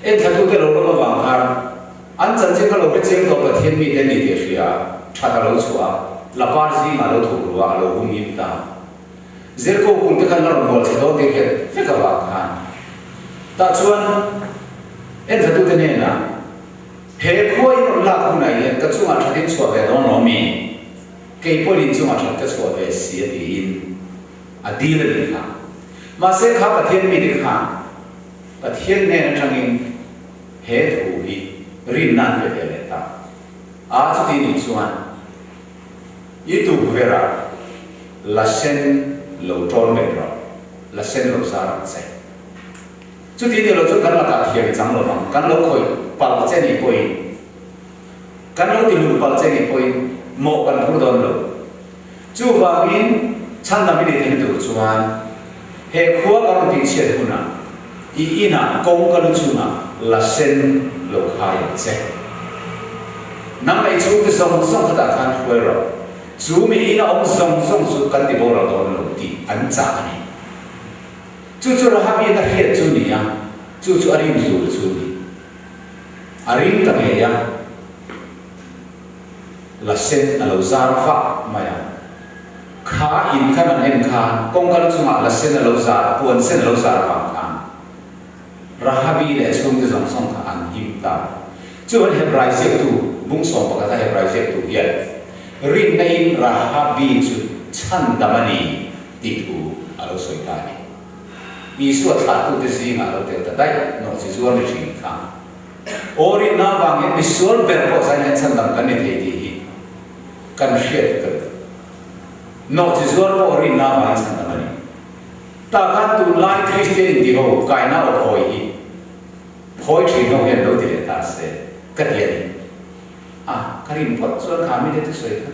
Enthlatute lo lawm avang khan an chanchin kha lo hre chiang tawh Pathian mite an ni tih a hria a, that a lo chhuah a, lapar zingah a lo thuk ru a, a lo hum him ta. Zirko kum te khan la rawn hual chhe dawn tih hriat vek avang khan tah chuan enthlatute hnenah he khua in rawn lak hunah hian ka chungah thatin chhuah ve dawn lo mi? Kei pawhin in chungah that ka chhuah ve si a tiin a dil a nih kha. Mahse kha Pathian mite khan Pathian hnen atangin he thu hi rinna an pe ve leh ta a, chuti nih chuan i tukverh-ah la sen lo tawn bet rawh, la sen lo zar ang che. Chuti nih loh chuan kan lakah thiam i chang lo vang, kan lo khawih palh che nih pawhin, kan lo tihlum palh che nih pawhin mawh kan phur dawn lo. Chuvangin chhandam i ni thei tur chuan he khua ka rawn tihchhiat hunah i inah kawngka lu chungah la sen lo khai ang che. Nang leh i chhungte zawng zawng khatah khan hruai rawh. Chu mi ina awm zawng zawng chu kan ti boral dawn lo tih an chah a ni. Chu chu Rahabi'n a hriat chu ni a, chu chu a rin tur chu ni. A ring ta ngei a. La sen a lo zar vah mai a. Kha in khan an en khan kawngka lu chungah la sen a lo zar, puan sen a lo zar vang khan Rahabi leh a chhungte zawng zawng kha an him ta. Chuan Hebrai ziaktu, bung 11 a Hebrai ziaktu hian rinna in Rahabi chu chhandam a ni tih thu a lo sawi ta a ni. Isua thlahtute zingah a lo tel ta daih, nawhchi zuar ni thin kha. Aw rinna avangin misual ber pawh zain hian chhandam kan ni thei tih hi kan hriat ka duh. Nawhchi zuar pawh rinna avangin chhandam a ni. Tah khan tunlai Kristian intiho kaina aw phawi hi phawi thin ho hian lo ti leh ta se ka ti a ni. A, ka rin phawt chuan kha mite thusawi kha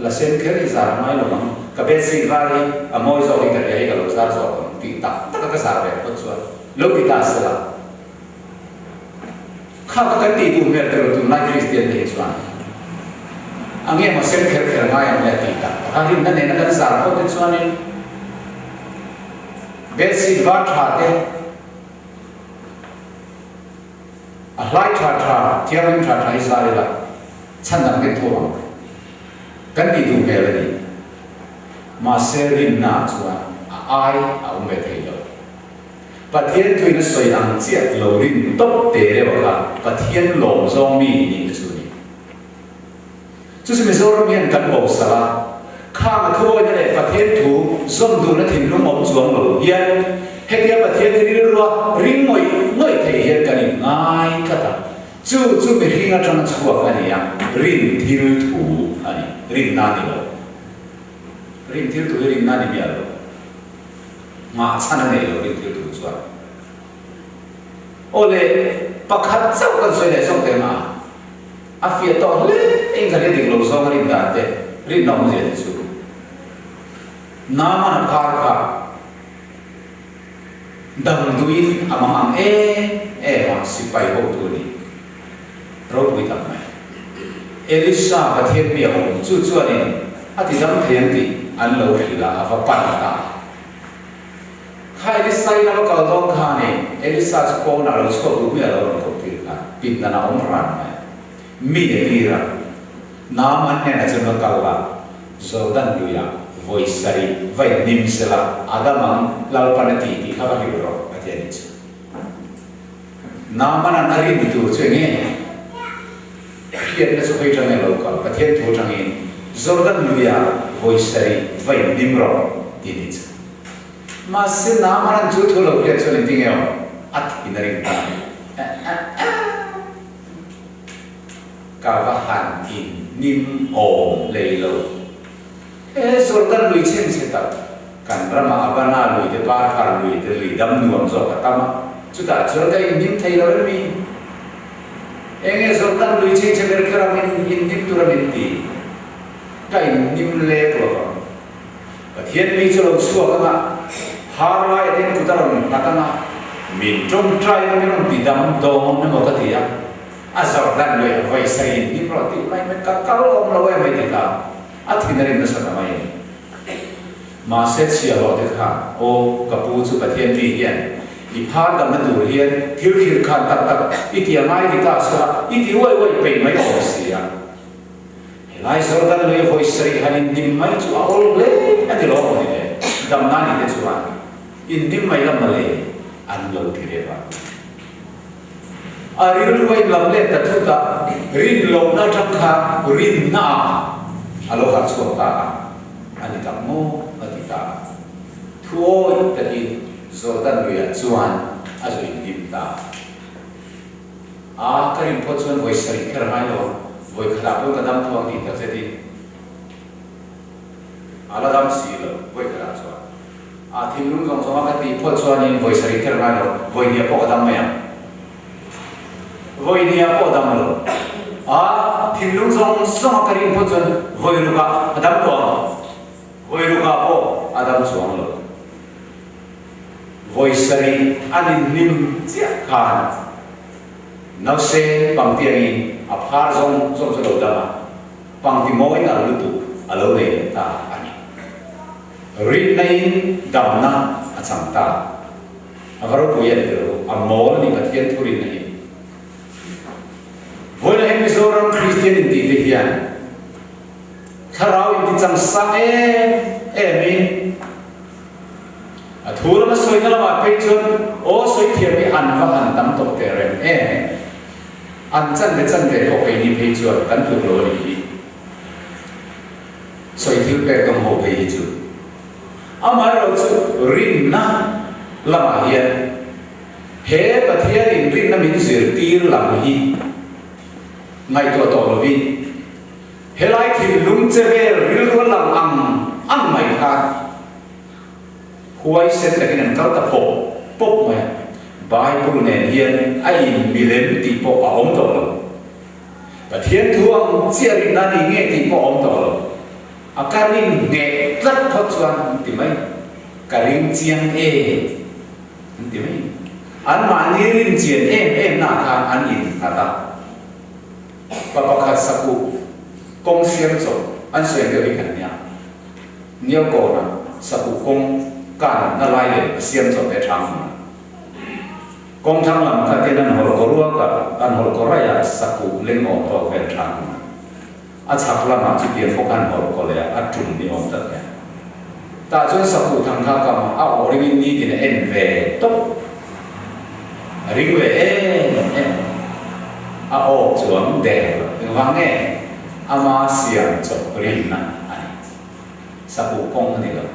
la sen kher hi zar a ngai lo ang, ka bedsheet var hi a mawi zawk in ka hria hi ka lo zar zawk ang tih tak taka ka zar ve phawt chuan lo ti ta se la. Kha ka kan tih duh hmel tero tunlai Kristian te hi chuan a nge maw sen kher kher ngai ang le a tih tak tak a, rinna nena kan zar phawt te chuanin bedsheet var tha te a hlai tha tha thianghlim tha tha hi zar ila chhan dang kan tho ang kan tih duh hmel a ni. Mahse rinna chuan a ai a awm ve thei lo. Pathian thuin a sawi ang chiah lo rin tawp te reuh kha Pathian lawm zawng mi nih na chu a ni. Chu chu Mizoram hian kan bo salh a, khang a thuawina leh Pathian thu zawm duhna thinlung awm chuang lo hian hetia Pathian hi rilrua ring ngawih ngawih thei hian kan in ngai tlat a, chu chu mihring atanga chhuak a ni a, rin thil thu a ni, rinna a ni lo. Rin thil thu hi rinna a ni miah lo. Nghah chhan a nei lo rin thil thu chuan. Aw le, pakhat chauh kan sawi leh zawk teh mah a, a fiah tawh hle in ka ria dik lo zawng a rin dan te, rinna awmzia te chu. Naman a phar kha damduiin a mang ang em em a, sipai hotu a ni. Ropui tak mai. Elisa Pathian mi a awm, chu chuanin a ti dam thei ang tih an lo hrilh a, a va pan ta. Kha Elisa in a va kal dawn khanin Elisa chu pawnah lo chhuak duh miah lo rawn koh tir kha pindan a awm ran mai. Mi a tir a, Naaman hnenah chuan va kal la, Jordan luiah vawi sarih va inhnim sela, a dam ang, Lalpan a ti tih kha va hrilh rawh, a ti a nih chu. Naaman an a rin tur chu enge? Hriatna chu hawi tangin a lo kal, Pathian thu tangin Jordan luia vawi sarih va inhnim rawh ti ni chu. Mahse Naaman an chu thu lo hriat chuan engtin nge aw? A thin a ring ta. Ka va han inhnim awm hlei lo. He Jordan lui chhengchhe tak, kan rama Abana lui te, Parphar lui te, lui dam nuam zawk a tam a, chutah chuan ka inhnim thei lo em mi? Enge Jordan lui chhengchhe ber kher ang in inhnim tur a min ti? Ka inhnim lek lo vang. Pathian mi chu lo chhuak anga, phar lai a ten kut a rawn nghat anga, min tawngtai anga min rawn ti dam dawn emaw ka ti a. A Jordan lui a vawi sain hnim rawh tih mai mai ka kal awm lo em mai ti ta. A thin a rim nasa ta mai a ni. Mahse chhia hlawh te kha aw ka pu chu Pathian mi hian i phar damna tur hian thil thil khan tak tak i ti a ngai ti ta sela i ti uai uai peih mai awm si a. Helai Jordan lui a vawi sarih han inhnim mai chu a awl hle a ni lawm ni le, damna ni te chuan inhnim mai lam le an lo ti rep a. A rilru a inlam let ta thut a, rin lohna atang kha rinna ah a lo harh chhuak ta a, a ni tak maw a ti ta a. Thuawi takin Jordan luiah chuan a zu inhnim ta a, ka rin phawt chuan vawi sarih kher ngai lo, vawi khatah pawn ka dam thuang tih tak zetin a la dam si lo, vawi khatah chuan. A thinlung zawng zawng a ka tih phawt chuanin vawi sarih kher ngai lo, vawi hniah pawh ka dam mai ang. Vawi hniah pawh dam lo. A thinlung zawng zawng a ka rin phawt chuan vawi rukah a dam tawh ang. Vawi rukah pawh a dam chuang lo. Vawi sarih an inhnim chiah khan nausen pangtiangin a phar zawng zawng chu lo dam a, pangti mawi nalh lutuk a lo nei leh ta a ni. Rinna-in damna a chang ta. A va ropui a ni lo, a mawl a ni Pathian thu rinna hi. Vawiin ah hian Mizoram Kristian intih te hian thlarau inti chang sang em em in a thu lama sawina lamah phei chuan aw sawi thiam hi an va han tam tawh teh reng em. An chanve chanve pawh keini phei chuan kan tluk lo a nih hi. Sawi thil pek dawng ho phei hi chu amaherawh chu rinna lamah hian he Pathianin rinna min zirtir lam hi ngaihtuah tawh lovin helai thinlung che vel rilru lang ang ang mai khan huaisen takin an kal ta pawp pawp mai a, Bible nen hian a inmilem tih pawh a awm tawh lo. Pathian thu ang chiah rinna ni nge tih pawh a awm tawh lo. A ka rin ngheh tlat phawt chuan an ti mai. Ka ring chiang e an ti mai. Anmahni rin chian em em na khan an innghat a. Pa pakhat sakuh kawng siam chawp an sawi deuh hi kan nia. Nialkawna sakuh kawng kan na lai leh a siam chawp ve thang hmun. Kawng thlang lam kha tin an hawlh kaw ruak a, an hawlh kaw raih a, sakuh leng awm tawk vel tha hmun. A chhak lamah chutiang bawk an hawlh kaw leh a, a tum ni awm tak hian. Tah chuan sakuh thang kha kam a awh ringin nitin a en ve tawp. A ring ve em em. A awk chuang der lo. Engvang nge? Ama siam chawp rinna a ni. Sakuh kawng a ni lo.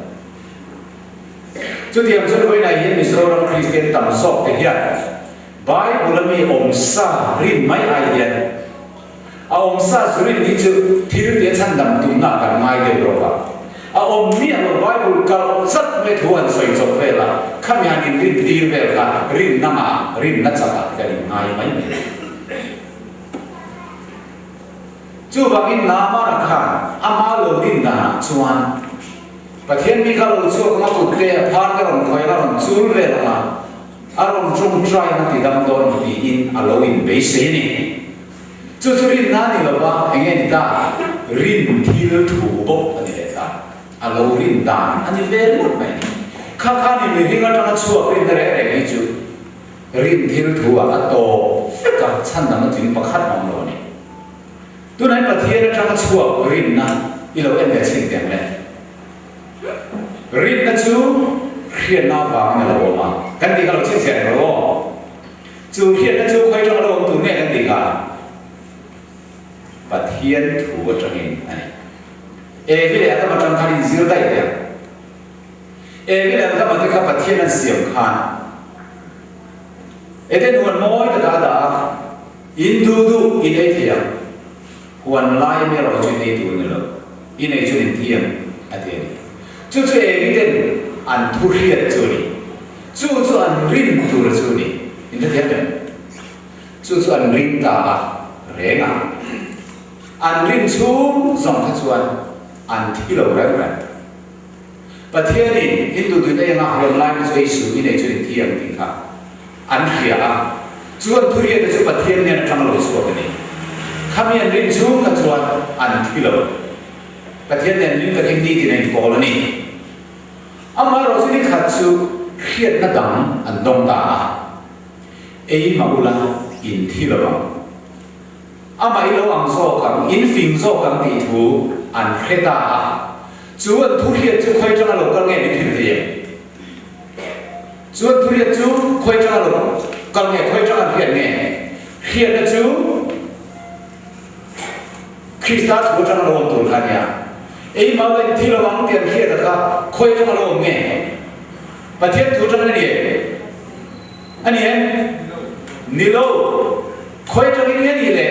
Chutiang chuan vawiinah hian Mizoram Kristian tam zawk te hian Bible a mi awmsa rin mai ai hian a awmsa zu rin hi chu thil tia chhandam tumna ah kan ngai deuh rawk a. A awm miah lo Bible kalh zat mai thu han sawi chawp vel a, khami han inrin tir vel kha rinna ngah rinna chak ah kan inngai mai mai. Chuvangin Naamana khan ama lo rin danah chuan Pathian mi kha lo chhuak ang a kut te a phar te rawn khawi ang a rawn chul vel ang a, a rawn tawngtai ang a ti dam dawn ang tiin a lo inbeisei a ni. Chu chu rinna a ni lo va, eng nge ni ta? Rin thil thu bawk a ni leh ta. A lo rin dan a ni ve ringawt mai a ni. Kha kha ni mihring atanga chhuak rinna reng reng hi chu rin thil thu ah a tawp vek a, chhan dang a tling pakhat awm lo a ni. Tunah hian Pathian atanga chhuak rinna i lo en ve chhin teh ang le. Rinna chu hriatna avangin a lo awm a, kan tih kha lo chhinchhiah reng lo aw. Chu hriatna chu khawi atanga lo awm tur nge kan tih kha? Pathian thu atangin a ni. Evi leh Adama atang khan inzir daih teh ang. Evi leh Adama te kha Pathian an siam khan Eden huan mawi taka a dah a. In duh duh in ei thei ang. Huan lai ami erawh chu in ei tur ni lo. In ei chuan in thi ang, a ti a ni. Chu chu Evi ten an thu hriat chu a ni. Chu chu an rin tur chu a ni. In hrethiam em? Chu chu an ring ta a reng a. An rin chhung zawng kha chuan an thi lo reng reng. Pathianin in duh duh in ei anga huan lai mi chu ei suh, in ei chuan in thi ang tih kha an hria a. Chu an thuriate chu Pathian hnen atang lo chhuak a ni. Khami an rin chhung kha chuan an thi lo. Pathian nen lim takin nitin a inpawl a ni. Amaherawhchu ni khat chu hriatna dang an dawng ta a, Ei mah ula in thi lo ang. Amah i lo ang zawk ang, in fing zawk ang tih thu an hre ta a. Chu an thu hriat chu khawi tanga lo kal nge min hrilh thei em? Chu an thu hriat chu khawi tanga lo kal nge, khawi tanga an hriat nge? Hriatna chu Krista thu atanga lo awm tur kha a nia. Eimah la in thi lo ang tih an hriat a kha khawi atanga lo awm nge? Pathian thu atangin a ni em? A ni em? Ni lo. Khawi atangin nge ni le?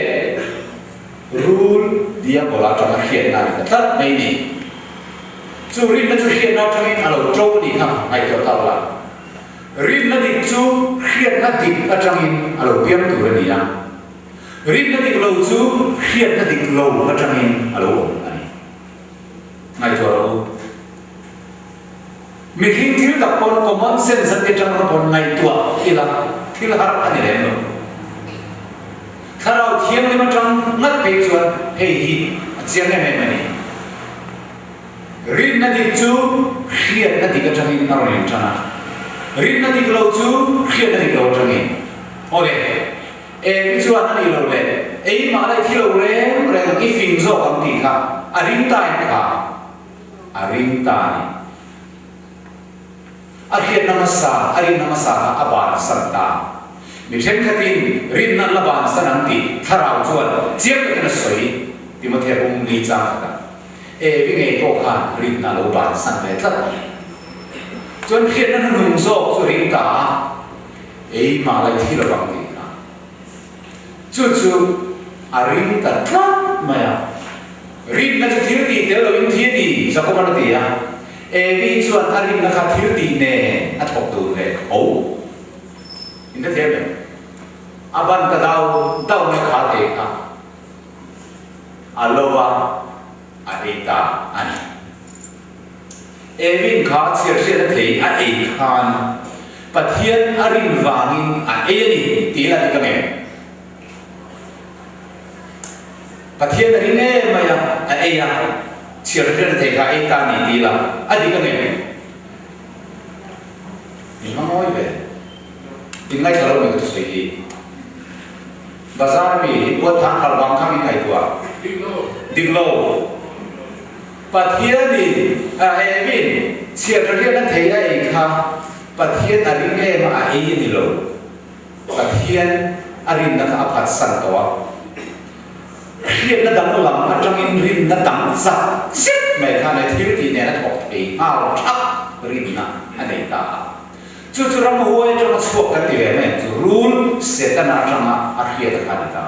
Rul diabola atanga hriatna a ni ta tlat mai ni. Chu rinna chu hriatna atangin a lo to a nih kha ngaihtuah ta ula. Rinna dik chu hriatna dik atangin a lo piang tur a ni a. Rinna dik lo chu hriatna dik lo atangin a lo awm a ni. Ngaihtuah rawh u. Mihring thil tak pawn common sense an ti atang rawh pawn ngaihtuah ila thil har a ni lem lo. Thlarau thianghlim atang ngat phei chuan hei hi a chiang em em a ni. Rinna dik chu hriatna dik atangin a rawn intan a, rinna dik lo chu hriatna dik lo atangin. Awle. Eng chuan a nih loh le, eimah lai thi lo reng reng ang i fing zawk ang tih kha a ring ta em kha? A ring ta a ni. A hriatna hmasa, a rinna hmasa kha a bansan ta. Mi thenkhatin rinna an la bansan ang tih thlarau chuan chiang takin a sawi, Timothea bum li chang khatah. Evi ngei pawh khan rinna a lo bansan ve tlat a ni. Chuan hriatna hnuhnung zawk chu ring ta a. Eimah lai thi lo ang tih kha. Chu chu a ring ta tlat mai a. Rinna chu thil tih tel loin thi a ni, Jakoban a ti a. Evi chuan a rinna kha thil tih nen a thawk dun ve tho. In hrethiam em? A ban ta dau dau mai kha te kha a lo va a ei ta a ni. Evin kha chhiarhriat a thei a ei khan Pathian a rin vangin a ei a ni tih la dik ang em? Pathian a ring em mai a, a ei a, chhiarhriat a thei kha a ei ta a ni tih la a dik ang em? In hmangawi ve. In ngaithla lo mi ka thusawi hi. Bazar mi in buat thang thar vang khang in ngaihtuah. Dik lo. Pathianin a emin chhiat rian a thei a ei kha Pathian a ring em a a ei a ni lo. Pathian a rinna kha a phatsan tawh a. Hriatna danglam atangin rinna dang zat zet mai khan he thil tih nen a thawk thei nghal thak rinna a nei ta a. Chu chu ramhuai atanga chhuak kan ti ve mai ang chu, rul Setana atanga a hriat a kha a ni ta.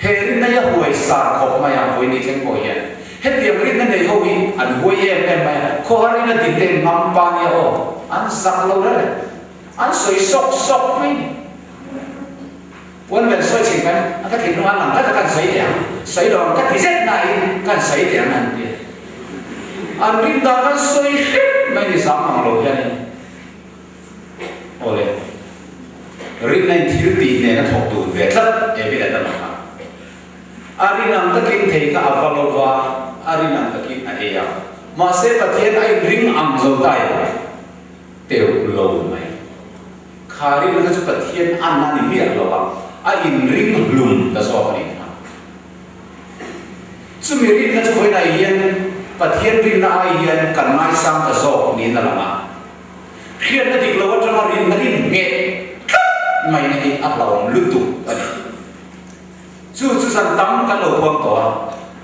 He rinna hi a huai sar khawp mai a, vawiin ni thleng pawh hian. Hetiang rinna nei ho hi an huai em em mai a, khawhar ina din te ngam pa nia aw, an zak lo reng reng. An sawi sawk sawk mai ni. Puan ven sawi chhin kan a ka thinlung an lang tlat a, kan sawi teh ang, sawi lo ang ka ti zet nain kan sawi teh ang an ti a. An rin dan an sawi hrep mai ni zam ang lo hianin. Awle, rinna in thil tih nen a thawk dun ve tlat e min a dam kha. A rin ang takin thei kha a va lo va, a rin ang takin a ei a. Mahse Pathian a inring ang zo ta em? Teuh lo mai. Kha rinna kha chu Pathian an a ni miah lo a, a inring hlum ta zawk a nih kha. Chumi rinna chu vawiinah hian Pathian rinna ai hian kan ngaisang ta zawk niin a lang a. Hriatna dik lo atanga rinna rin ngheh tlat mai na hi a hlauhawm lutuk a ni. Chu chu zan tam kan lo puang tawh a,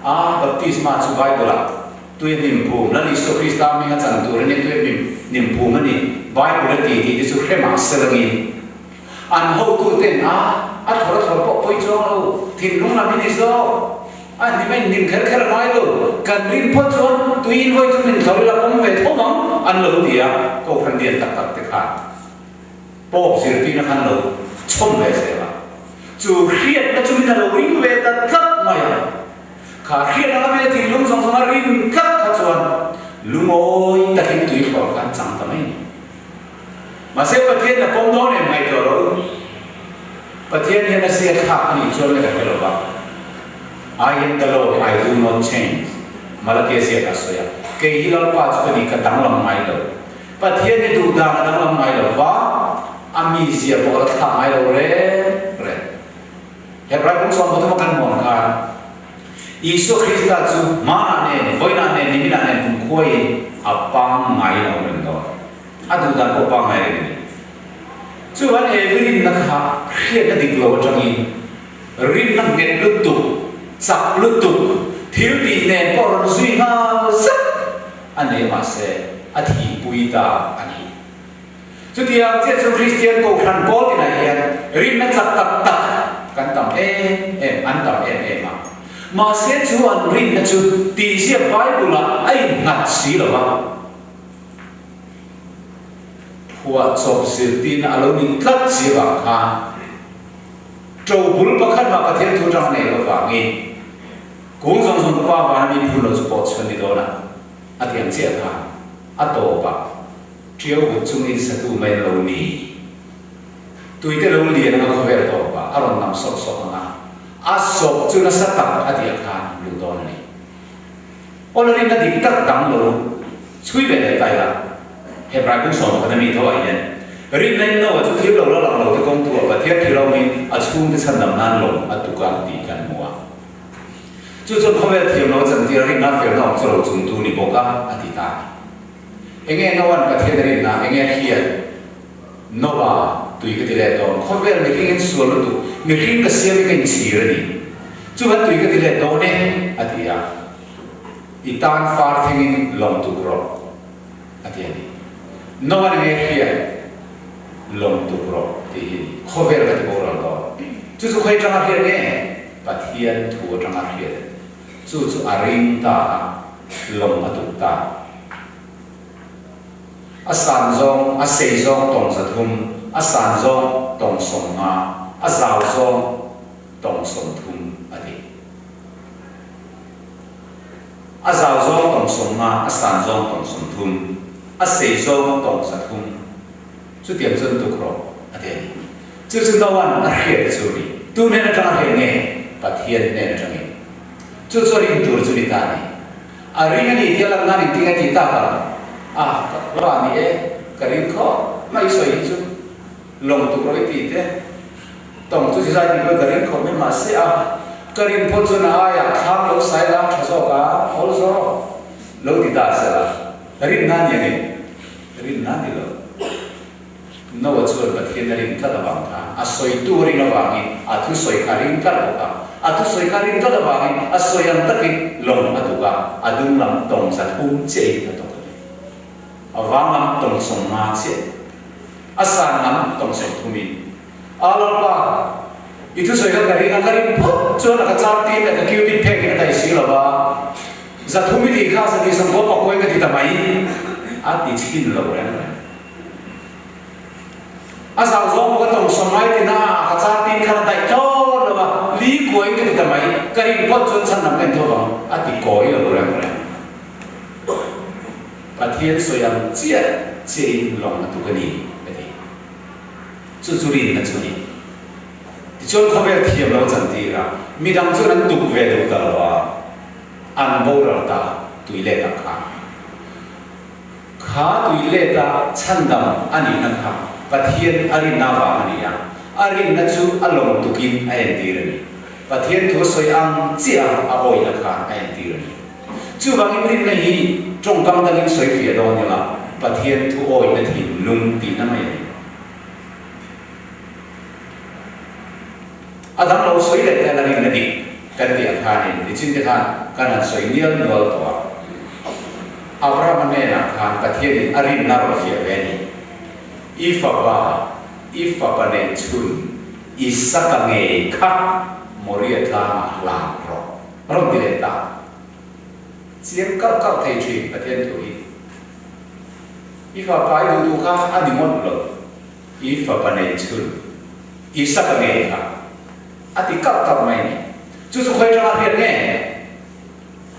a baptisma chu Bible-ah tui a hnim phum, Lal Isua Krista hminga chan tur a nia tui a hnim hnim phum a ni, Bible a ti tih te chu hre mah se langin an hotuten a a thawr a thawr pawh pawi chuang lo, thinlung lam hi ni zawk. A hnim a inhnim kher kher a ngai lo, kan rin phawt chuan tui in vawi chu min thlawr ila pawm ve tho ang an lo ti a, Kohhran lian tak tak te khan Pope zirtirna khan lo chhawm ve zel a, chu hriatna chu min a lo ring ve ta tlat mai a, kha hriatna kha min a thinlung zawng zawng a rin tlat kha chuan lungawi takin tui thlawr kha an chang ta mai a ni. Mahse Pathian a pawm dawn em ngaihtuah rawh u. Pathian hian a zia thlak a nih chuan le ka hre lo va. I am the Lord, I do not change. Malakia ziak a sawi a. Kei hi Lalpa chu ka ni, ka danglam ngai lo. Pathian hi duh dan a danglam ngai lo va, a mizia pawh a la thlak ngai lo reng reng. Hebrai bung 13 a kan hmuam khan Isua Krista chu hmanah nen, vawiinah nen, niminah nen kumkhuaiin a pangngai lo reng dawn. A duh dan pawh pangngai reng a ni. Chuan he rinna kha hriatna dik lo atangin rinna nghet lutuk, chak lutuk, thil tih nen pawh rawn zui nghal zat a nei mahse a thihpui ta a ni. Chutiang chiah chu Kristian Kohhran pawl tinah hian rinna chak tak tak kan tam em em, an tam em em a. Mahse chu an rinna chu tihziak Bible-ah a innghat si lo va. Phuahchawp zirtirna a lo nih tlat si avang khan ṭo bul pakhat mah Pathian thu aṭang a neih loh vangin kung zawng zawng Pa vana mi phun lo chu pawh chhuan ni dawn a, a ti ang chiah khan a tawpah Ṭiau vut chungin satu mai an lo ni. Tuite lo lian anga khawvel tawpah a rawn nam sawk sawk ang a, a sawk chu nasa tak a tih khan luh dawn a ni. Awlarinna dik tak dang lo chhui ve leh ta ila, Hebrai bung 11 a mi tho ah hian, Rinna in Noah chu thil lo la lang lo te kawng thu ah Pathian thil awmin a chhungte chhandam nan lawng a tuk a tih kan hmu a. Chu chuan khawvel thiam lo a chantir a rinna felna awm chu lo chungtu ni bawk a, a ti ta a ni. Enge Noa'n Pathian a rinna, enge a hriat? Noa, tui ka ti let dawn. Khawvel mihring in sual lutuk, mihring ka siam hi ka inchhir a ni. Chuvan tui ka ti let dawn e, a ti a. I tan far thlengin lawng tuk rawh, a ti a ni. Noa'n enge a hriat? Lawng tuk rawh tih hi a ni. Khawvel ka ti boral dawn. Chu chu khawi atanga hriat nge? Pathian thu atanga hriat a ni. Chu chu a ring ta a, lawng a tuk ta. A san zawng, a sei zawng tawng 300, a san zawng tawng 50, a zau zawng tawng 30 a ti. A zau zawng tawng 50, a san zawng tawng 30, a sei zawng tawng 300. Chutiang chuan tuk rawh a ti a ni. Chu chu Noa'n a hriat chu a ni. Tu hnen atanga hriat nge? Pathian hnen atangin. Chu chu a rin tur chu ni ta a ni. A ring a ni tia lang nan engtin a ti tak ang? A, ka hla a ni e, ka ring khawp mai sawi hi chu lawng tuk rawh i ti te. Tawng chu zizai ti pawhin ka ring khawp mai mahse a, ka rin phawt chuan a aiah thlam lo sai la tha zawk a, awl zawk lo ti ta sela, rinna a ni ang em? Rinna ni lo. Noah chuan Pathian a rin tlat avang khan a sawitu a rin avangin a thusawi kha a ring tlat bawk a. A thusawi kha a rin tlat avangin a sawi ang takin lawng a tuk a, a dung lam tawng 300 chiahin a tawk a ni. A vang lam tawng 50 chiah, a san lam tawng 30-in. A Lalpa, i thusawi kha ka ring a, ka rin phawt chuan a ka char tin leh ka cubit phekin a daih si lo va, 300 i tih kha 299 in ka ti ta mai, a ti chhin lo reng reng. A zau zawng pawh ka tawng 50 tin a, ka char tin khan a daih tlawn lo va, li kuain ka ti ta mai, ka rin phawt chuan chhan lam ka intho vang, a ti kawi lo reng reng. Pathian sawi ang chiah chiahin lawng a tuk a ni, ka ti. Chu chu rinna chu a ni. Tichuan khawvel thiam lo a chantir a, midang chuan an tuk ve duh ta lo a, an boral ta tui let ang khan. Kha tui leta chhandam a nihna kha Pathian a rinna avang a ni a, a rinna chu a lawm tukin a entir a ni. Pathian thu a sawi ang chiah a awihna kha a entir a ni. Chuvangin rinna hi tawngkam dangin sawi fiah dawn ila, Pathian thu awihna thinlung tihna mai a ni. A dang lo sawi leh te la rinna dik kan tih ang khanin nichin te khan kan han sawi nial nual tawh a. Abrahama hnenah khan Pathianin a rinna rawn fiah ve a ni. I fapa, i fapa neih chhun Isaka ngei kha Moria tlangah hlan rawh. Rawn ti leh ta. Chiang kalh kalh thei thin Pathian thu hi. I fapa i duh duh kha a ni ngawt lo. I fapa nei chhun Isaka ngei kha a ti kalh kalh mai a ni. Chu chu khawi atanga a hriat nge?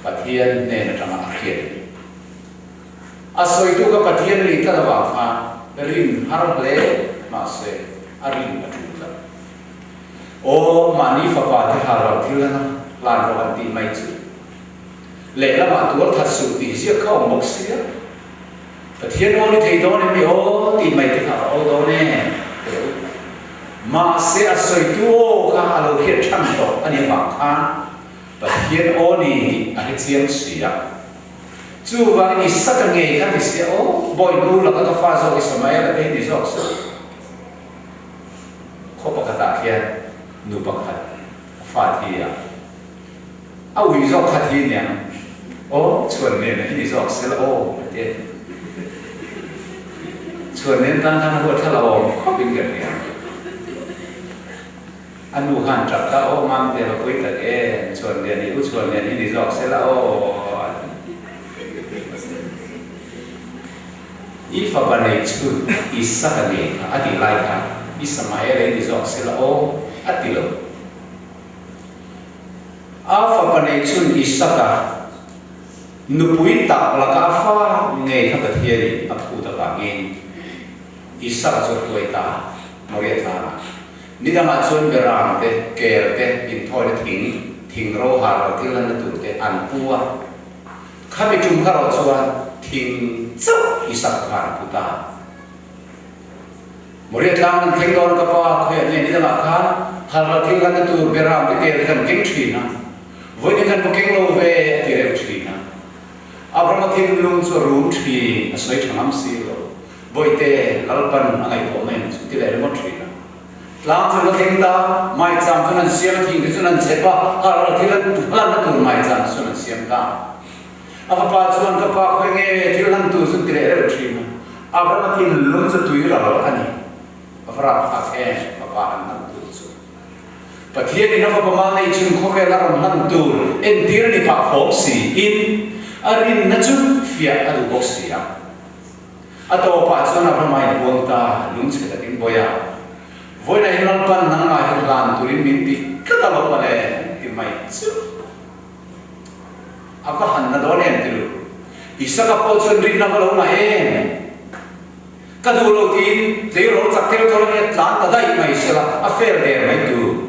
Pathian hnen atanga a hriat a ni. A sawitu kha Pathian ri tlat avang khan rin har hle mahse a rin a tul tlat. Aw, mahni fapa te hal ro thil hlan a, hlan rawh an tih mai chu. Lehlamah tual that suh tih ziak kha awm bawk sia. Pathian aw ni thei dawn em mi aw tih mai te kha a aw dawn e teh u. Mahse a sawitu aw kha a lo hriat than tawh a ni avang khan Pathian aw ni tih a hre chiang si a. Chuvangin i sa ka ngei kha ti sia aw, bawi nu laka ka fa zawk i sa mai a la te hi ni zawk se. Khaw pakhatah khian nu pakhat a fa thi a, a ui zawk kha thi aniang aw, chhuan nen a hi ni zawk se la aw a ti a ni. Chhuan nen tan khan a huat thla lo awm khawp in ka hria. A nu khan tap ta aw Mamte va pui tak em, chhuan lian i u chhuan lian hi ni zawk se la aw a ti. I fapa nei chhun Isaka nei kha a tih lai khan Isamael ei ni zawk se la aw a ti lo. A fapa nei chhun Isaka nupui tak laka a fa ngei kha Pathianin a phut avangin Isaka chu a hruai ta Moriah tlangah. Ni dangah chuan beram te, ker te, inthawina thing, thing ro har ro thil hlanna tur te an pu a. Khami tum kha rawh chuan thing chauh i sak khan a pu ta. Moriah tlang an thleng dawn ka pa khawiah nge ni dangah khan halral thil hlanna tur beram te ker te kan keng thin a, vawiin kan va keng lo ve a ti reuh thin a. Abrahama thinlung chu a rum thin, a sawi tha ngam si lo. Bawihte, Lalpan a ngaihtuah mai ang chu ti leh ringawt thin a. Tlang chu la thleng ta, maicham chuan an siam a, thing te chuan an chep a, halral thil an hlanna tur maicham te chuan an siam ta. A fapa chuan, Ka pa khawi nge thil hlan tur chu ti leh reuh thin a. Abraham a thinlung chu tui ral a ni. A va rapthlak em, fapa han hlan tur chu. Pathianin a fapa mal nei chhun khawvel a rawn hlan tur entir a ni phah fawm si in a rinna chu fiah a duh bawk si a. A tawpah chuan Abrahama in huang ta lungchhe takin bawi a, Vawiinah hian Lalpan nangmah hi hlan turin min ti tlat a lo mawle ti mai chu a va han na dawn em ti lu. Isaka pawh chuan rinna va lo ngah em? Ka duh lo tiin tleirawl chak theuh theuh ania tlan ta daih mai sela a fel der mai tur.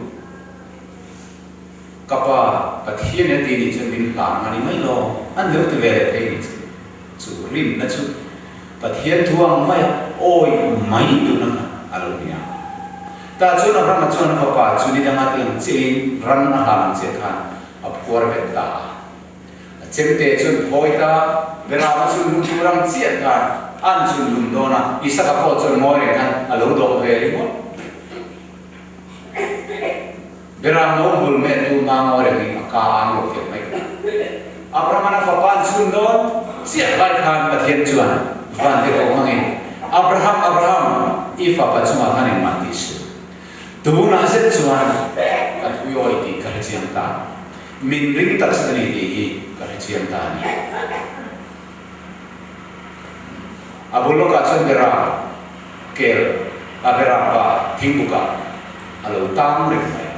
Ka pa Pathian a ti nih chuan min hlan nga ni mai lo, an lo ti ve leh thei nih chu. Chu rinna chu Pathian thu ang maia awi mai duhna kha a lo ni a. Tah chuan Abrahama chuan a fapa chu ni danga ti ang chiahin ran a hlan ang chiah khan a phuar bet ta a. A chemte chuan phawi ta, Berama chu lu tur ang chiah khan an chhun lum dawn a, Isaka pawh chuan ngawi reng khan a lo dawh ve ringawt. Beram no hmul meh tu ma ngawi rengin a ka an lo fiah mai kha. Abraham-an a fapa an chhun dawn chiah lai khan Pathian chuan van ti rawh hmangin, Abraham, Abraham, i fapa chungah khan engmah ti suh. Tunah zet chuan ka thuiawi tih ka hre chiang ta. Min ring tak zet a ni tih hi ka hre chiang ta a ni. A bul lawkah chuan Beram kel a Beram pa thingbukah a lo tang reng mai.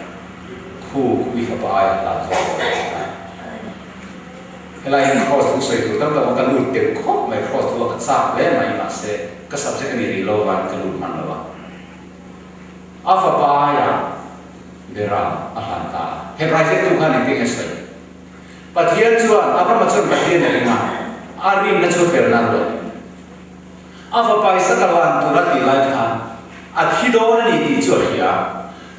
Khu khu i fapa aia hlan zawk tawh a ti a. Helai hian Kross thu sawi tur tam tak a ka lut teuh khawp mai, Kross thu a ka chak hle mai mahse ka subject a ni rih lo vangin ka lut hman lo a. A fapa aia Beram a hlan ta a. Hebrai ziaktu khan engtin nge sawi? Pathian chuan, Abrahama chuan Pathian a ring a, a rinna chu felna a ruat. A fapa Isaka lan tur a tih lai khan a thi dawn a ni tih chu a hria a.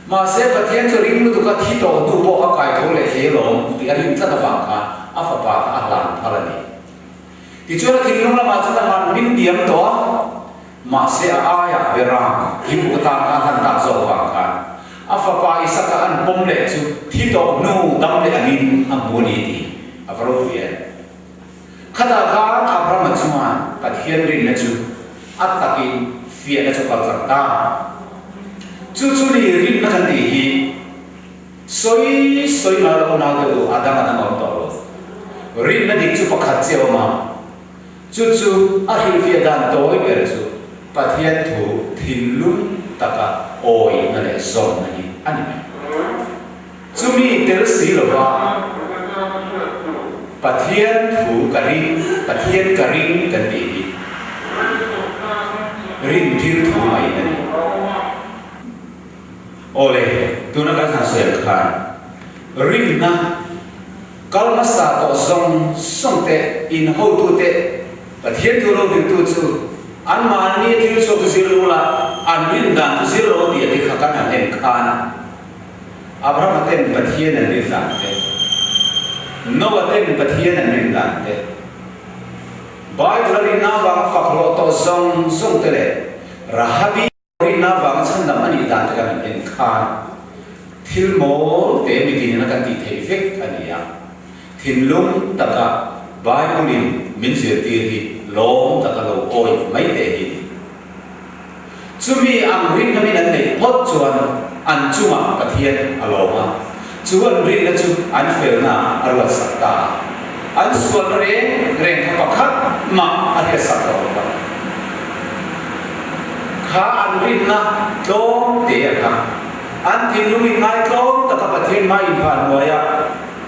Mahse, Pathian chu ring lutuk a thi tawh hnu pawh a kai tho leh thei alawm tih a rin tlat avang khan a fapa kha a hlan phal a ni. Tichuan a thinlung lamah chuan a hlan min diam tawh a, Mahse a aiah bera thingpuk atan a hlan tak zawk vang khan a fapa Isaka an pawm leh chu thi tawh hnu dam leh angin a hmu a ni tih a va ropui em. Khatah khan Abrahama chuan Pathian rinna chu a takin fiahna chu kal tlang ta. Chu chu ni rinna kan tih hi sawi sawi ngai lo nau te u a dang a dang a awm tawh lo. Rinna dik chu pakhat chiah a awm a. Chu chu a hrilhfiah dan tawi ber chu Pathian thu thinlung taka awihna leh zawmna hi a ni mai. Chumi tel si lova Pathian thu ka ring, Pathian ka ring kan tih hi rin thil thu mai a ni. Awle. tuna kan han sawi ang khan rinna kal hmasa tawh zawng zawng te, in hotute, Pathian thu lo ringtu chu anmahni thil chhuak chu zir lo la, an rin dan chu zir lo tih a ti kha kan han en khan Abrahama ten Pathian an rin dan te, Noah ten Pathian an rin dan te, Bible a rinna avanga fak hlawh tawh zawng zawng te leh Rahabi rinna avanga chhandam a nih dan te kan han en khan thil mawl te mitin in a kan tih theih vek a ni a. Thinlung taka Bible in min zirtir hi lawm taka lo awih mai teh hi. Chumi ang rinna min an neih phawt chuan an chungah Pathian a lawm a, chu an rinna chu an felna a ruatsak ta a. An sualna reng reng kha pakhat mah a hriatsak tawh lo va. Kha an rinna tlawm te a kha. An thinlung in ngaitlawm taka Pathian hma inphah hnuaia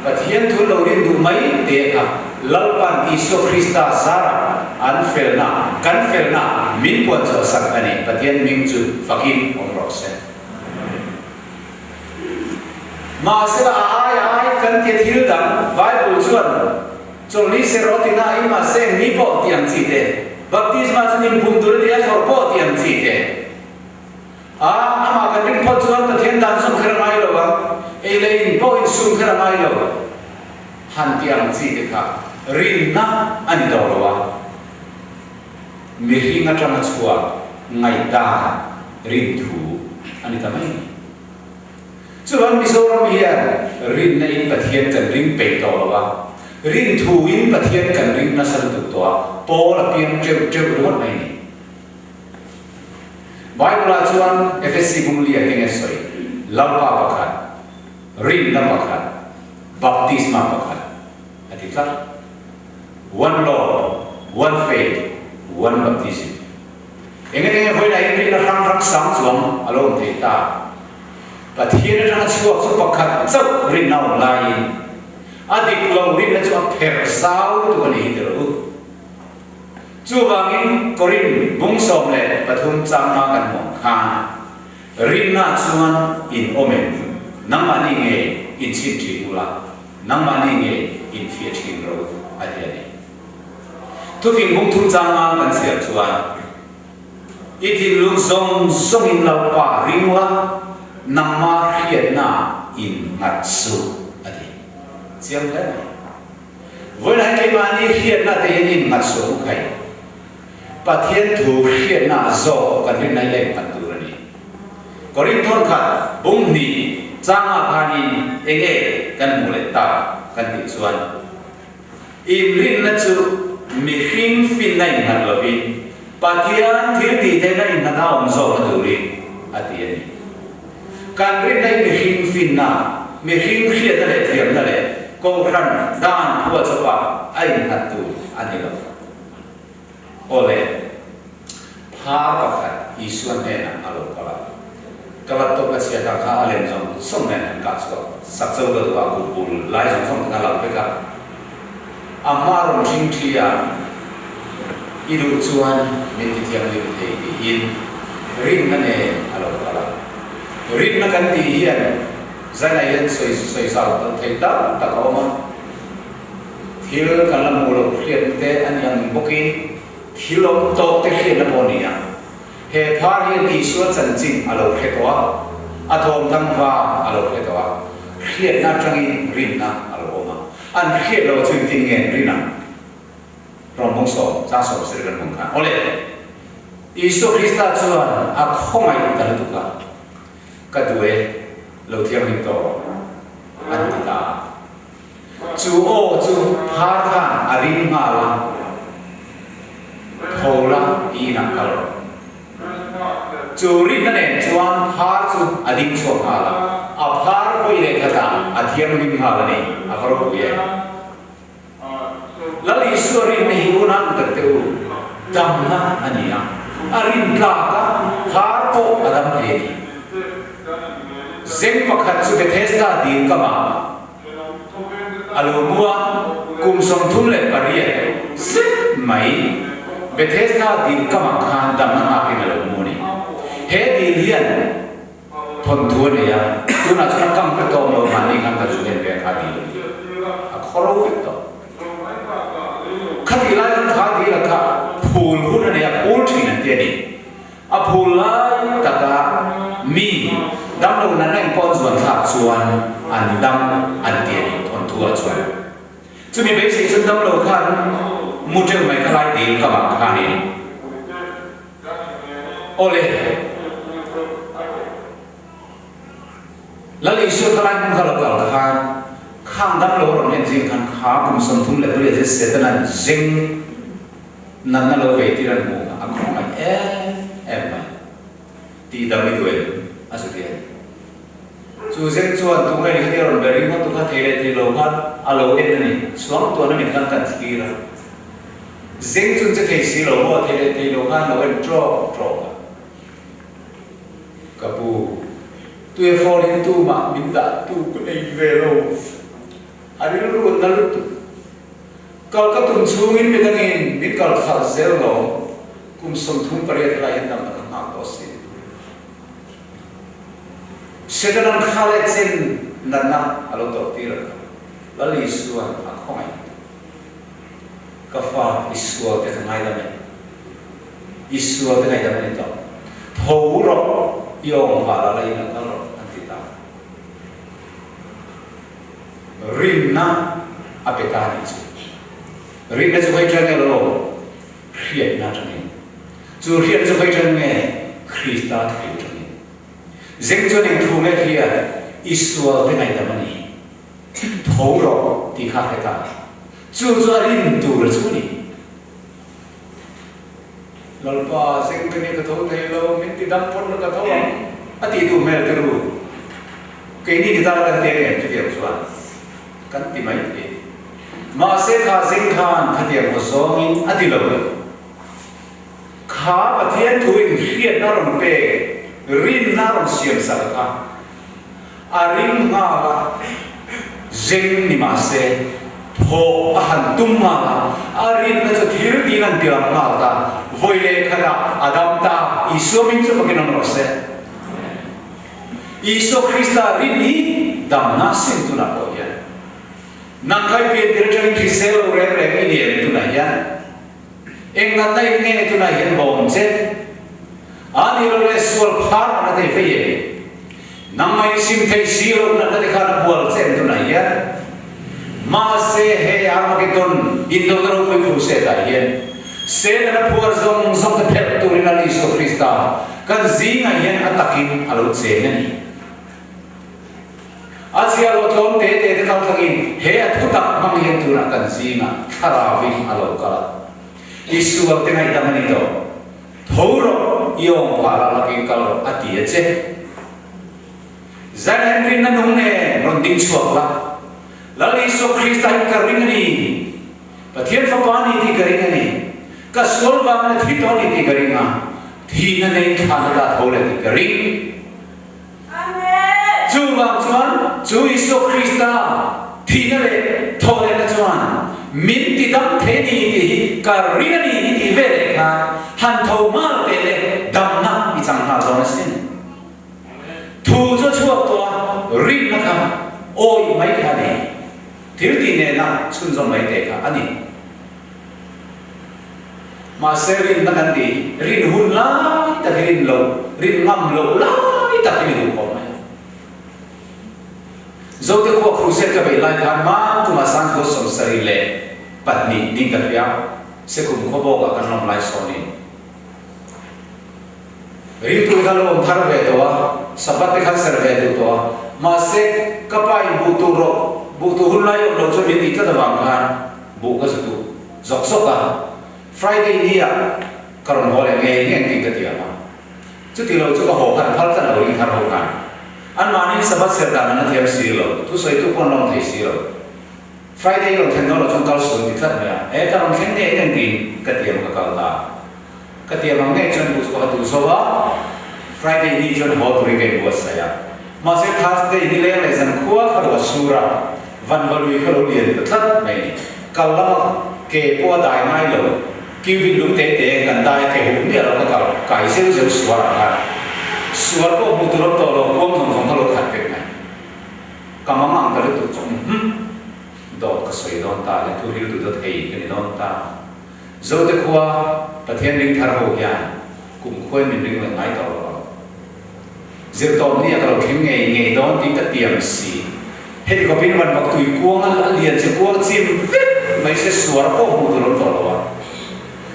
Pathian thu lo rin duh mai te kha Lalpan Isua Krista zarah an felna, kan felna min puan chhuah sak a ni. Pathian hming chu fakin awm rawh se. Mahsela a ai a ai kan tia thil dang Bible chuan chawlhni ser rawh tina in mahse eng mi pawh ti ang chi te, baptisma chu nim phum tur a ti a thlawr pawh ti ang chi te, A, amah kan ring phawt chuan Pathian dan zawng kher a ngai lo a, ei leh in pawh insum kher a ngai lo. Han ti ang chi te kha rinna a ni tawh lo a, mihring atanga chhuah ngaihdan rin thu a ni ta mai ni. Chuan Mizoram hian rinna in Pathian kan ring peih tawh lo a, rin thu in Pathian kan ring nasa lutuk tawh a, pawl a piang teuh teuh ringawt mai ni. Bible-ah chuan Efesi bunglia te nge sawi, Lalpa pakhat, rinna pakhat, baptisma pakhat a ti tlat. One Lord, one faith, one baptism. Engati nge vawiinah hian rinna hrang hrang sang chuang a lo awm thei ta? Pathian atanga chhuak chu pakhat chauh rinna awm laiin a dik lo rinna chu a pherh zau lutuk a ni hi ti rawh u. Chuvangin Korin bung 13 changma kan hmuh ang khan, Rinna chuan in awm em? Nangmahni nge in chhin thin ula, nangmahni nge in fiah thin ro a ti a ni. Thufing bung thum changma kan chhiar chuan, I thinlung zawng zawngin Lalpa ring ula, nangma hriatna in nghat suh a ti. Chiang hle mai. Vawilah hian keimahni hriatna te hian innghat suah u khai. Pathian thu hriatna zawk kan rinna hi a innghat tur a ni. Korinthon khat bung hnih changah khanin enge kan hmuh leh tak kan tih chuan, Inrinna chu mihring finna innghat lovin Pathian thil tih theihna innghat a awm zawkna turin a ti a ni. Kan rinna hi mihring finna, mihring hriatna leh thiamna leh kohhran dan phua chawpah a innghat tur a ni lo. Aw le, phar pakhat Isua hnenah a lo kal a, ka laptop a chhiat ang kha a lem zawng zawng nen an kah chhuak sak cho ka duh a, kut bul lai zawng zawng te kha a lang vek a, a hma rawn ṭhing ṭhi a, I duh chuan min ti thianghlim thei tiin rinna nen a lo kal a. Rinna kan tih hian zainah hian sawi sawi zau tawn thei tak tak a awm a. Thil kan la hmuh loh hriatna te a ni ang bawkin thil awm tawk te hriatna pawh a ni a. He phar hian Isua chanchin a lo hre tawh a, a thawmthang vang a lo hre tawh a, hriatna atangin rinna a lo awm a. An hriat loh chu engtin nge an rin ang? Rawng bawng sawm, chang 70 kan hmang khan. Awle, Isua Krista chuan a khawngaih ta lutuk a, Ka duh e, lo thianghlim tawh rawh, an ti ta a. Chu aw chu phar khan a ring nghal a, Tho la, i inah kal rawh. Chu rinna nen chuan phar chu a ding chhuak nghal a, a phar hawi leh khatah a thianghlim nghal a ni, a va ropui em. Lal Isua rinna hi unau tak te u, damna a ni a, a rin tlak a, phar pawh a dam thei a ni. Zeng pakhat chu Bethesda dil kamah a lo mu a, kum 38 zet mai Bethesda dil kamah khan damna nghakin a lo mu a ni. He dil hian. Thawnthu a nei a, tunah chuan a kang vek tawh awm lo, mahni khan ka zu en ve a kha dil a ni. A khawro vek tawh. Khatih lai khan kha dil a kha phul hun a nei a, phul thin an ti a ni. A phul lai taka mi damlo natna engpawh an zuan thlak chuan an dam an ti a ni thawnthu ah chuan. Chumi beisei chuan damlo khan mu teuh mai kha lai dil ka vang khanin Awle, Lal Isua kha lai hmun kha lo kal khan khang damlo a rawn en zing khan kha kum 38 zet Setana'n zeng natna lo vei tir an hmuh kha a khawngaih em em mai. Tih dam i duh em? A zu ti a ni. Chu zeng chuan tu nge ni khatia rawn ber ringawt tu kha thei leh thei lo khan a lo en a ni. Suang tuan a mit khan kan thlir a. Zeng chun che thei si lo maw thei leh thei lo khan lo en tawk tawk a. Ka pu, tuia phone in tumah min dah tu ka nei ve lo. A rilru na lutuk. Kal ka tum chhungin midangin min kal khalh zel lo. Kum 38 helai hian damna ka nghak tawh si. Setanan kha leh chen natna a lo tawrh tir a kha. Lal Isua'n a khawngaih tuk. Ka fa i sual te ka ngaidam e. I sual te ngaihdam a ni tawh. Tho rawh, i awm hah la la in a kal rawh an ti ta. Rinna a pe ta a nih chu. Rinna chu hawi ṭan nge lo? Hriatna aṭangin. Chu hriatna chu hawi ṭan nge? Krista thei aṭangin. Zeng chuan eng thu nge hriat? I sual te ngaihdam a ni. Tho rawh tih kha a hre ta. Chu chu a rin tur a chu a ni. Lalpa, zeng ka nia ka tho thei lo, min ti dam pawn ka tho ang a tih duh hmel te ru. Keini ni tana kan ti ang em chutiang chuan kan ti mai thei. Mahse kha zeng khan khatiang haw zawngin a ti lo. Kha Pathian thu in hriatna rawn pek, rinna rawn siam sak kha a ring nghal a, zeng ni mah se thawh a han tum nghal a, a rinna chu thil tiin an tilang nghal ta, vawi leh khatah a dam ta, Isua hming chu fakin awm rawh se. Isua Krista rin hi damna sin tunah pawh hian nang kai pian tir atangin hrisel lo reng reng i ni em tunah hian? Eng natna in nge tunah hian bawm che? A ni lo le sual phar an a tei fei em? Nangmah in sim thei si lo natna te khan a bual che em tunah hian? Mahse he Armageddon indona ropui crusade ah hian Satan a phuar zawng zawng te phelh turin Lal Isua Krista kan zingah hian a takin a lo cheng a ni. A chhia lo tlawm te te te kal thlangin he a thutak hmang hian tunah kan zingah thlarauin a lo kal a. I sual te ngaihdam a ni tawh. Tho rawh, i awm phah la lakin kal rawh a ti a che. Zan Henry na nung nen rawn ding chhuak la. Lal Isua Krista hi ka ring a ni. Pathian Fapa a ni tih ka ring a ni. Ka sual vangin a thi tawh a ni tih ka ring a. Thihna nei thlan a dah tho leh tih ka ring. Chuvang chuan chu Isua Krista thihna leh thawhlehna chuan min ti dam thei a ni tih hi ka ring a ni i tih ve leh khan han tho nghal teh le damna i chang nghal dawn asin. Thu chu a chhuak tawh a, rinna kha awih mai kha a ni. Thil tih nena chhunzawm mai teh kha a ni. Mahse rinna kan tih hi rin hun lai tak hi rin loh, rin ngam loh lai tak hi ni duh khawp mai. Zote khua crusade ka beih lai khan hman kumah Sangkhaw 72 ning ka hria, Sekhum khua bawkah kan lawm lai sawnin ringtu kha lo awm thar ve tawh a, Sabbath te khan ser ve duh tawh a, mahse ka pa in buh tur rawh, buh tur hun lai awm lo chuan min tih tlat avang khan buh ka zu duh. Zawk zawk a, Friday ni ah ka rawn haw leh ngei ngei ang tih ka ti ang a, chuti lo chu ka haw khan phal tlat lo ring thar ho khan an mahni Sabbath ser dan an la thiam si lo, thusawitu pawh an lawm thei si lo. Friday rawn thlen dawn lo chuan kal sual ti tlat mai a, e ka rawn thleng ngei ngei ang tiin ka tiam ka kal ta. Ka tiam ang ngei chuan buh chu ka ha duh zo a, Friday ni chuan haw turin ka inbuatsaih a, mahse Thursday ni leng leh zankhua kha lo a sur a, Vanvalui kha lo lian ta tlat mai ni. Kal lama ke pawh a dai ngai lo, Cubic lung te te kan dai a ke huh miah lo ka kal kai zeuh zeuh suar ah khan. Suar pawh hmuh tur awm tawh lo, kuang ta le thu riltu dawt ei ka ni dawn ta. Zote khua Pathian ring thar ho hian kum khuain min ring leh ngai tawh lo ang. Zirtawp ni a ka lo thleng ngei ngei dawn tih ka tiam si. Heti khawpin van vak tui kuang a lian che kuang chim vek mai se suar pawh hmuh tur awm tawh lo a.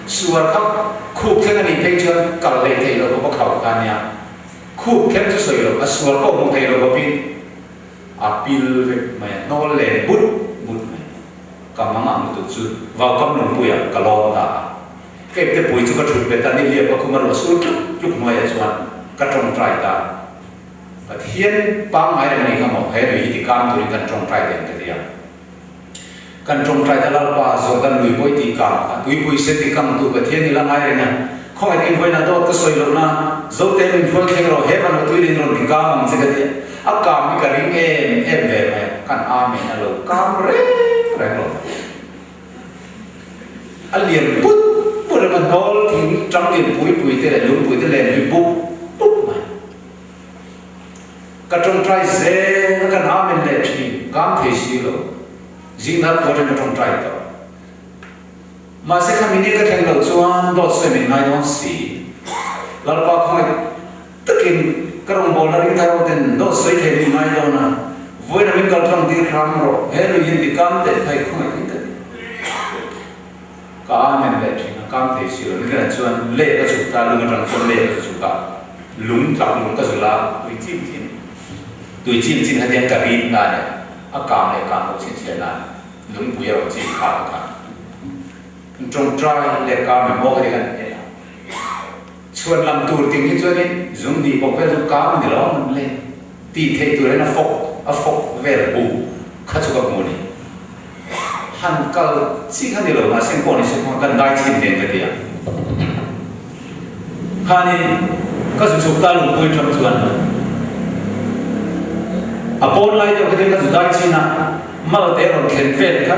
Suar kha khup thleng a nih phei chuan kal leh theih loh khawp a khauh kha nia. Khup thleng chu sawi loh a suar pawh hmuh theih loh khawpin a pil vek mai a, hnawl len but but mai. Ka mang ang lutuk chu Vaukam lungpuiah ka lawm ta a. Ka ipte pui chu ka thut bet a, ni liam ka khum a ruah sur tluk tluk hnuaiah chuan ka tawngtai ta. Pathian pangngai reng a nih kha maw, he lui hi ti kam turin kan tawngtai den ka ti a. Kan tawngtai ta Lalpa, Jordan lui pawi tih kang kha, tuipui sen ti kangtu Pathian i la ngai reng a, khawngaih in vawiin a dawt ka sawi loh na, Zote min hruai thleng rawh, he van lo tuilin rawn ti kam ang che ka ti a. A kam hi ka ring em em ve mai a, kan Amen a lo kam reng reng lo mai. A lian put put a, hnawl thing tang lian pui pui te leh lungpui te len hi bup bup mai. Ka tawngtai zel a, kan Amen leh thin, kam thei si lo. Zingdar khua atang ka tawngtai tawh. Mahse khami ni ka thleng loh chuan dawt sawi min ngai dawn si. Lalpa khawngaih takin ka rawngbawlna ring thar ho ten dawt sawi thei min ngai dawn a, vawiin min kal tlang tir hram rawh, he lui hian ti kam teh thai khawngaih in ka ti. Ka Amen leh thin a, kam thei si lo. Nikhat chuan leh ka chhuk ta, lung atang chuan leh ka chhuk a, lung tlak lung ka zul a, tui chim chim, tui chim chim hetiang ka rin ta nia, a kam leh kam loh chhinchhiah nan. Lungpui a rawn chim kha ka kha. Tawngtai leh kar mai maw ka ti kan en a. Chhuan lam tur ting hi chuanin zung hnih bawk vel chu kar a ni lo ang le. Tih theih tur hian a fawk a fawk vel bu kha chu ka hmu a ni. Han kal chi kha ni lo mahse pawh ni se kha kan dai chhin nen ka ti a. Khanin ka zu chhuk ta lungpui tang chuan a pawn lai deuh khatin ka zu dai chin a, mal te rawn thlen vel kha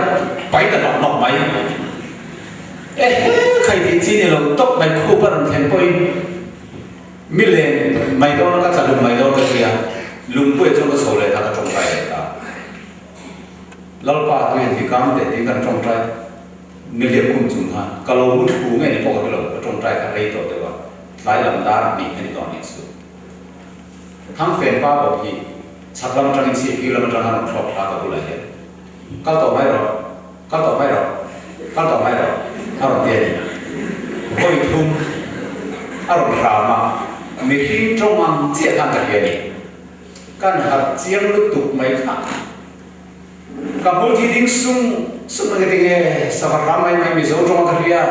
pai ta nawk nawk mai. Ehe khai tih chi ni lo tawp mai khup a rawn thlen pawhin mi len mai dawn a ka tla lum mai dawn ka tia, lungpuiah chuan ka chho leh ta ka tawngtai leh ta. Lalpa tui an ti kang teh tiin kan tawngtai. Miliam kum chung khan ka lo mu thu nge ni pawh ka hre lo, ka tawngtai kha rei tawh deuh a, tlai lam dar hnih a ni tawh nih chu. Thangfen pa bawk hi chhak lam atangin chhip lam atang a rawn thlawk thla ka bulah hian, Kal tawh mai rawh, kal tawh mai rawh, kal tawh mai rawh a rawn ti a ni. Vawi thum a rawn hram a, mihring tawng ang chiah khan ka hria a ni. Kan harh chiang lutuk mai kha. Ka hmul thi ding sung sung mai ka ti nge, sava hram mai mai Mizo tawng a ka hria.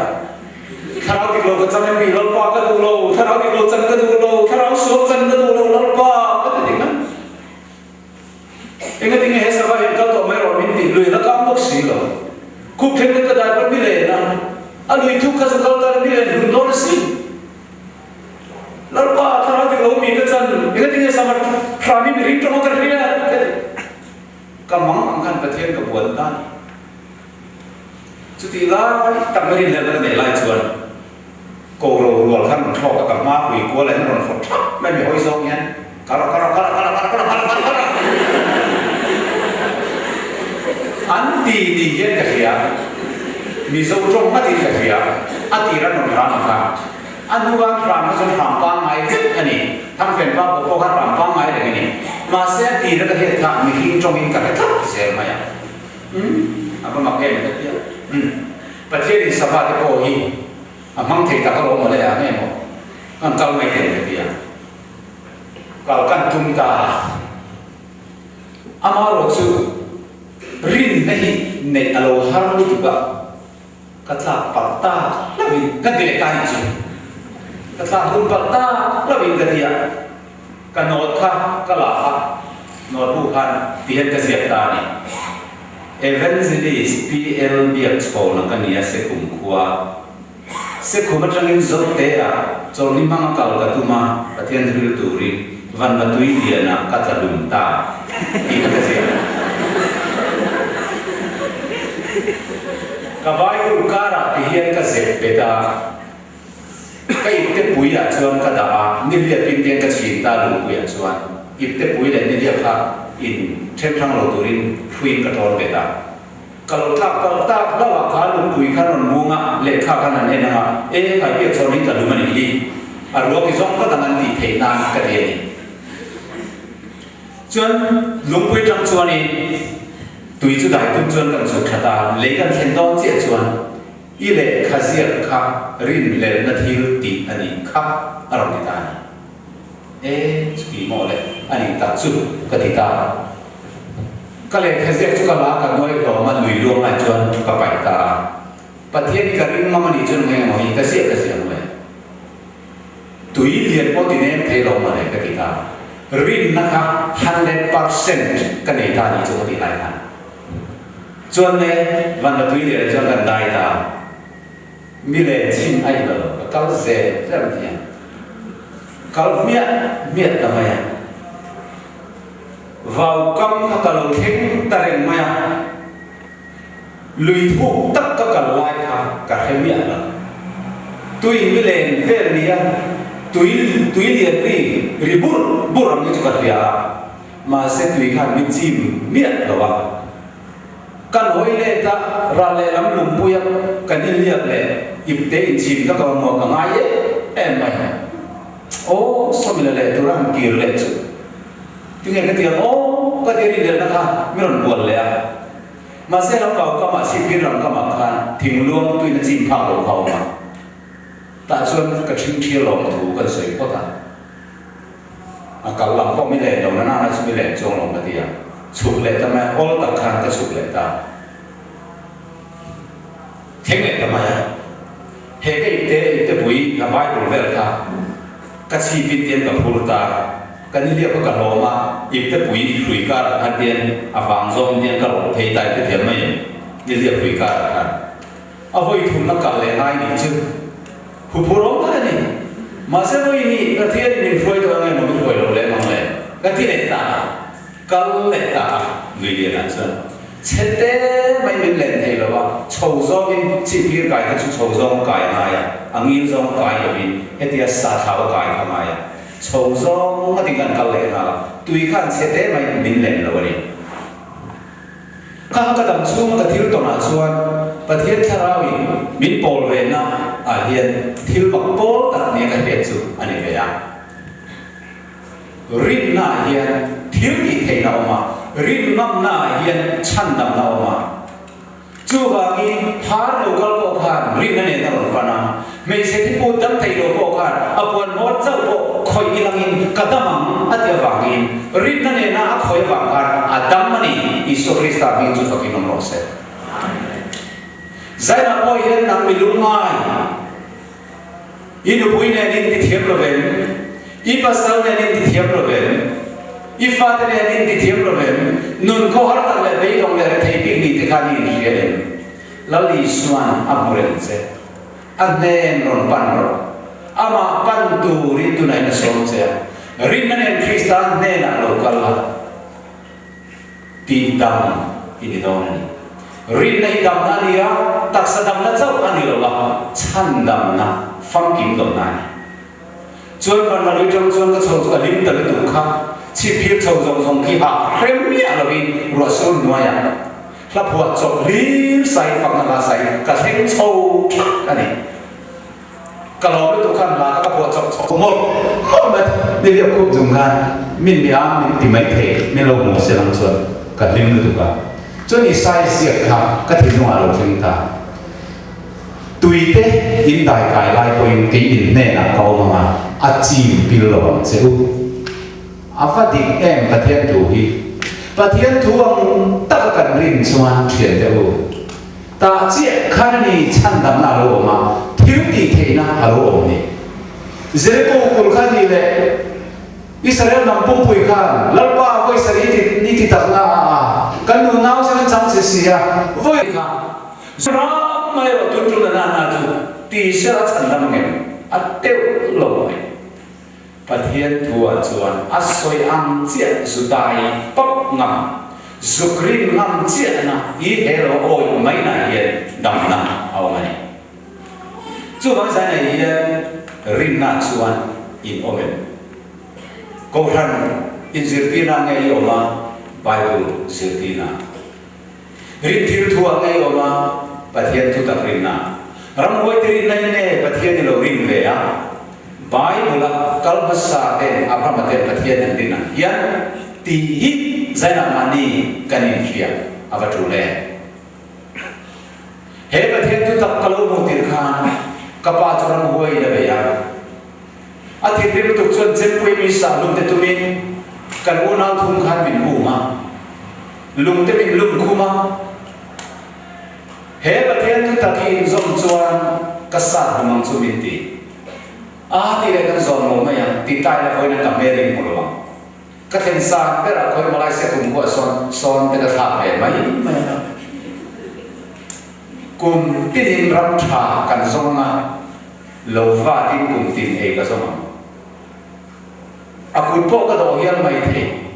Thlarau dik lo ka chan em mi Lalpa ka duh lo, thlarau dik lo chan ka duh lo, thlarau sual chan ka duh lo Lalpa ka ti ding a. Engati nge he sava hian kal tawh mai rawh min tih lui la kam bawk si lo. Khup thleng te ka dai pawn mi len a, a lui thuk kha zu kal ta mi len hlun dawn asin. Lalpa thlarau dik lo mi ka chan, engati nge sava hram hi mi ring tawng a ka hria ka ti. Ka mang ang khan Pathian ka buan ta ni. Chutih lai tak mai rinhlelhna ka neih lai chuan ko ro rual khan rawn thlawk a, ka hma hui kual ah hian rawn fawt thap mai mi hawi zawng hian ka ra ka ra ka ra ka ra ka ra ka ra ka ra ka ra ka ra an ti ni hian ka hria, Mizo tawng hmatin ka hria, a tir an rawn hram ang kha. A hnua hram kha chuan hram pangngai vek a ni. Thangfen pa pawh pawh kha hram pangngai reng a ni. Mahse a tir a ka hriat kha mihring tawngin ka hre tlat zel mai a. Umm a va mak em ka ti a. Umm Pathian in sava te pawh hi a hmang thei tak alawm mawle a nge maw kan kal mai thei ka ti a. Kal kan tum ta a. Amaherawhchu rinna hi neih a lo har lutuk a. Ka tlak palh ta hlauhin ka ti leh ta nih chu. Ka tlak hun palh ta hlauhin ka ti a, ka note kha ka la a, note bu khan ti hian ka ziak ta a ni. Evangelist PL Biakchhawna ka ni a Sekhum khua. Sekhum atangin Zote-ah chawlhni hmanga kal ka tum a, Pathian ril turin Vanvatui lianah ka tla lum ta tih kha ka ziak. Ka Bible karah ti hian ka zep bet a, ka ipte puiah chuan ka dah a, nihliapin tiang ka chhin ta lungpuiah chuan ipte pui leh nihliap kha in then hrang lo turin hruiin ka tawn bet a. Ka lo tlak palh tak hlauh a, kha lungpui khan rawn bung a, lehkha khan han en ang a, e khai biak chhawn hi tla lum a nih hi, a ruak i zawng vat ang an tih theih nan ka ti a ni. Chuan lungpui tang chuanin tui chu dai tum chuan kan chhuk that a, lei kan thlen dawn chiah chuan i lehkha ziak kha rinhlelhna thil tih a nih kha a rawn ti ta a ni. E, chuti maw le, a nih tak chu ka ti ta. Ka lehkha ziak chu ka la ka nuai hlawm a, lui luang lai chuan ka paih ta a. Pathian hi ka ring ngam a nih chuan nge maw hi ka ziak ka ziak maw le. Tui lian pawh ti nem thei lo maw le ka ti ta. Rinna kha 100% ka nei ta a nih chu ka tih lai khan. Chuan le, van la tui lian chuan kan dai ta. Mi len chhin a in lo, ka kal zel zel hian kal hmiah hmiah ta mai a. Vau kam kha ka lo thleng ta reng mai a, lui thuk tak ka kal lai kha ka hre miah lo. Tui mi len vel nia tui tui lian ri ri bur bur ang hi chu ka hria a, mahse tui khan mi chim miah lo a. Kan hawi let a, ral lehlam lungpui a kan inliak leh ipte inchhim ka kal muah ka ngai em em mai. Aw, sawmila leh tura han kir leh chu tinge ka ti ang aw ka ti rin lehna kha mi rawn bual leh a. Mahse lam kau kamah chhipphir lam kamah khan thingluang tuina chim phak lo kha a awm a. Tah chuan ka ṭhingṭhi lawm thu kan sawi phawt a. A kal lam pawh mi len lo na nana chu mi len chuang lo ka ti a, chhuk leh ta mai a, awl tak khan ka chhuk leh ta. Thleng leh ta mai a, he ka ipte ipte pui ka Bible vel kha ka chhip in tian ka phur ta, ka niliak kha ka hlawm a, ipte pui hrui karah khan tian a vang zawng in tian ka rawh phei ta ipte thiam mai em, niliak hrui karah khan. A vawi thumna kal leh ngai nih chu huphur awm tak a ni. Mahse vawi hi Pathian in min hruai dawn nge maw min hruai lo lem ang le? Ka ti leh ta a, kal leh ta a lui lianah chuan chhe te mai min len thei lo a, chho zawngin chhipphir kai kha chu chho zawng kai a ngai a, a ngil zawng kai lovin hetia sa thlau a kai kha ngai a, chho zawng ngatin kan kal leh nghal a, tui khan chhe te mai min len lo a ni. Kha ka dam chhunga ka thil tawnah chuan Pathian Thlarauin min pawl vena ah hian thil mak pawl tak nia ka hriat chu a ni ve a. Rinna ah hian thil tih theihna a awm a, rin ngamna ah hian chhandamna a awm a. Chuvangin phar lo kal pawh khan rinna nen a rawn pan a, hmeichhe thiput dam thei lo pawh khan a puan hmawr chauh pawh khawih ilangin ka dam ang a ti avangin rinna nena a khawih avang khan a dam a ni. Isua Krista hming chu fakin awm rawh se. Zainah pawh hian nang mi lungngai, I nupui nen in ti thiam lo vem? I pasal nen in ti thiam lo vem? I fate nen in ti thiam lo vem? Nun khaw har tak leh beidawng leh rethei bik ni te khan i inhria em? Lal Isuan a hmu reng che. A hnen rawn pan rawh. Amah pan turin tunah in a sawm che a. Rinna nen Krista hnenah lo kal la. Tih dam i ni dawn a ni. Rinna hi damna a ni a, taksa damna chauh a ni lo a, chhan damna, famkim damna a ni. Chuan Vanlalui tang chuan ka chho chu a hlim ta lutuk kha, chhipphir chho zawng zawng khi hah hrem miah lovin ruah sur hnuaiah hla phuah chawp hlir sai fakna hla sai ka thleng chho thak a ni. Ka lawm lutuk khan hla ka phuah chawp chawp mawlh mawlh mai. Ni liak khup chung khan min mi a min ti mai thei min lo hmu se lang chuan ka hlim lutuk a. Chuan i sai ziak kha ka thinlungah a lo thleng ta. Tui te in dai kai lai pawhin kei in hnenah ka awm ang a, a chim pil lo ang che u. A va dik em Pathian thu hi. Pathian thu ang taka kan rin chuan thiante u. Tah chiah khan a ni chhandamna a lo awm a, thil tih theihna a lo awm ni. Jeriko kul kha ni leh Israel hnam pumpui khan Lalpa vawi sarih i ti i ti tak na a a, kan nu nau chu kan chang che si a, vawi kha ram mai erawh tun tuna na na chu ti se a chhandam ngem a teuh lo mai. Pathian thu ah chuan a sawi ang chiah zu dai pap ngam, zuk rin ngam chiahna i he lo awih mai na hian damna a awm a ni. Chuvang zainah hian rinna chuan in awm em? Kohhran inzirtirna nge i awm a Bible zirtirna? Rin thil thu ah ngei awm a, Pathian thu tak rinna. Ramhuai te rinna in nge Pathian i lo rin ve a? Bible a kal hmasa ten Abraham a ten Pathian an rin ang hian tih hi zainah mahni kan infiah a va tul em? He Pathian thu tak ka lo hmuh tir khan ka pa chu ramhuai in a bei a. A thinrim lutuk chuan chempui mi sah lungte tumin kan unau thum khan min um a, lungte min lum khum a. He Pathian thu tak hi inzawm chuan ka sat hmu mang chu min ti. A tih leh kan zawm lo mai ang, ti tlai la vawiin an ka hmel in hmu lo ang. Ka thlen san berah khawi Malaysia kum khuah sawn sawn te ka thlak ve mai mai a. Kum tinin ram tha kan zawng a. Lo va tin kum tin ei ka zawm ang. A kut pawh ka dawh hial mai thei.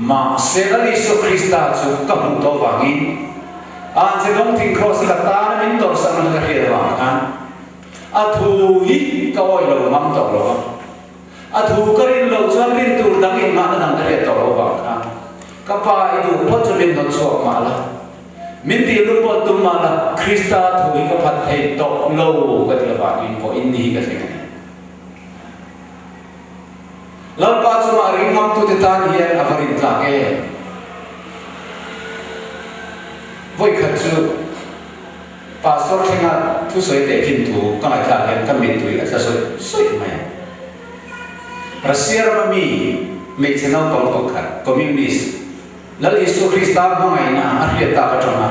Mahse Lal Isua Krista chu ka hmuh tawh vangin a che dawng thing kraws ka tana min tawrhsakna ka hriat avang khan a thu hi ka awih lo ngam tawh lo a. A thu ka rin loh chuan rin tur dang inngahna dang ka hriat tawh lo vang khan ka pa i duh phawt chu min hnawt chhuak mah la, min tih lum pawh tum mah la, Krista thu hi ka phat thei tawh lo ka ti avangin vawiin ni hi ka thleng a ni. Lalpa chungah ring ngamtute tan hian a va rin tlak em? Vawikhat chu. Pastor thlenga thusawi teh khin thu ka ngaihthlak hian ka mittui a tla sawih sawih mai a. Russia rama mi hmeichhe naupang pakhat, Communist, Lal Isua Krista hmangaihna a hriat tak atanga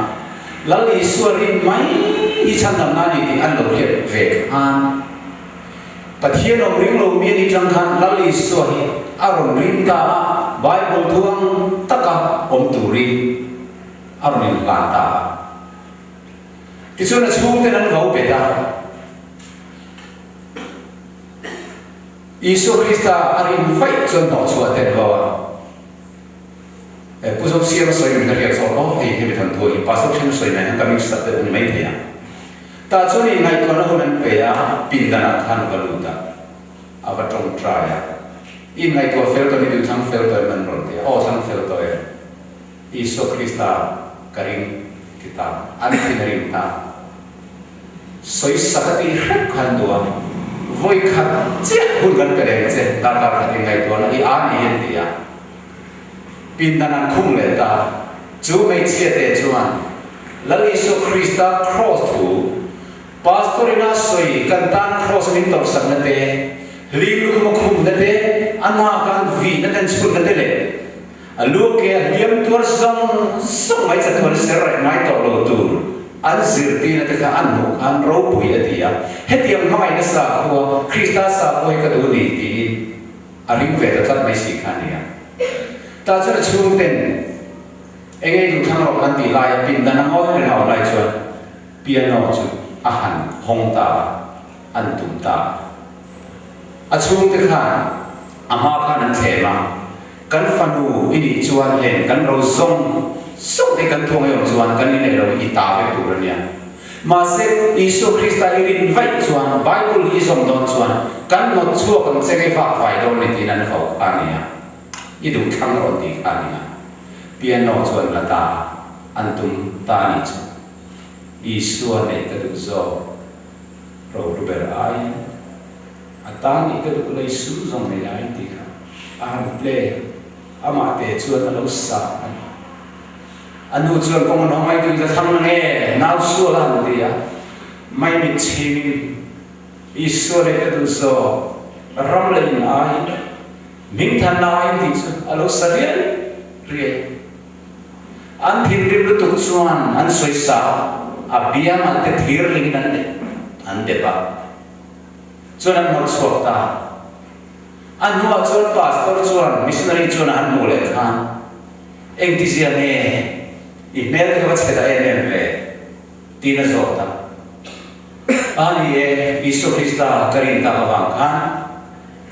Lal Isua rin mai hi chhandamna a ni tih an lo hriat ve khan Pathian awm ring lo mi a nih tang khan Lal Isua hi a rawn ring ta a, Bible thu ang taka awm turin a rawn inhlan ta a. Tichuan a chhungten an vo bet a. Isua Krista a rin vaih chuan hnawhchhuah te an vo a. Pu Zosiama sawi min ka hriat zawk aw, hei hemi than thu hi Pastor then sawi mai hian ka mix up deuh a ni mai thei a. Tah chuan inngaihtuahna hun an pe a, pindanah khan va lut a, a va tawngtai a. Inngaihtuah fel tawh ni duh thlang fel tawh em an rawn ti a, aw thlang fel tawh e. Isua Krista ka ring ti ta, an thin a rim ta. Sawisak a tih hrep khan duh a, vawi khat chiah hun kan pe reng che, darkar khat in ngaihtuahna i a ni an ti a. Pindan an khung leh ta, chu hmeichhia te chuan Lal Isua Krista Kraws thu, Pastor ina sawi kan tan Kraws min tawrhsakna te, hlim lukhum a khumna te, a hna kan vihna ten chhunna te leh, A lu ke a hliam tuar zawng zawng mai chatuan ser reh ngai tawh lo tur an zirtirna te kha an hmuh khan ropui a ti a, hetiang hmangaihna sakhua, Krista sakhua hi ka duh ni tiin a ring ve ta tlat mai si kha a ni a. Tah chuan a chhungten eng ei duh thlang rawh an tih laia pindan a ngawi reng a awm lai chuan piano chu a han hawng ta a, an tum ta a. A chhungte khan a hma khan an thlem a, Kan fanu i nih chuan heng kan ro zawng zawng hi kan thawng ei awm chuan kan inneih lo i ta vek tur a nia. Mahse, Isua Krista i rin vaih chuan Bible hi i zawm dawn chuan kan hnawt chhuak ang che ngei vak vai dawn ni tiin an vau kha a nia. I duh thlang rawn ti kha a nia. Piano chuan la ta a, an tum ta a nih chu. Isua neih ka duh zawk rohlu ber aiin. A tan nih ka duh lei sum zawng nei ai tih kha a han play a, amah te chuan a lo sa a ni. A nu chuan kawng an hawng ai duh in ka thlang na nge nau sual a han ti a, maimit chhingin Isua leh ka duh zawk ram leh in aiin hmingthanna aiin tih chu a lo sa riai riai a. An thinrim lutuk chuan an sawisa a, a biangah te thir lingin an an dep a. Chuan an hmawlh chhuak ta. A hnuah chuan pastor chuan missionary chuan a han hmuh leh khan, Engtizia nge i hmel kha va chhe ta em em ve? tiin a zawt a. A ni e, Isua Krista ka rin tak avang khan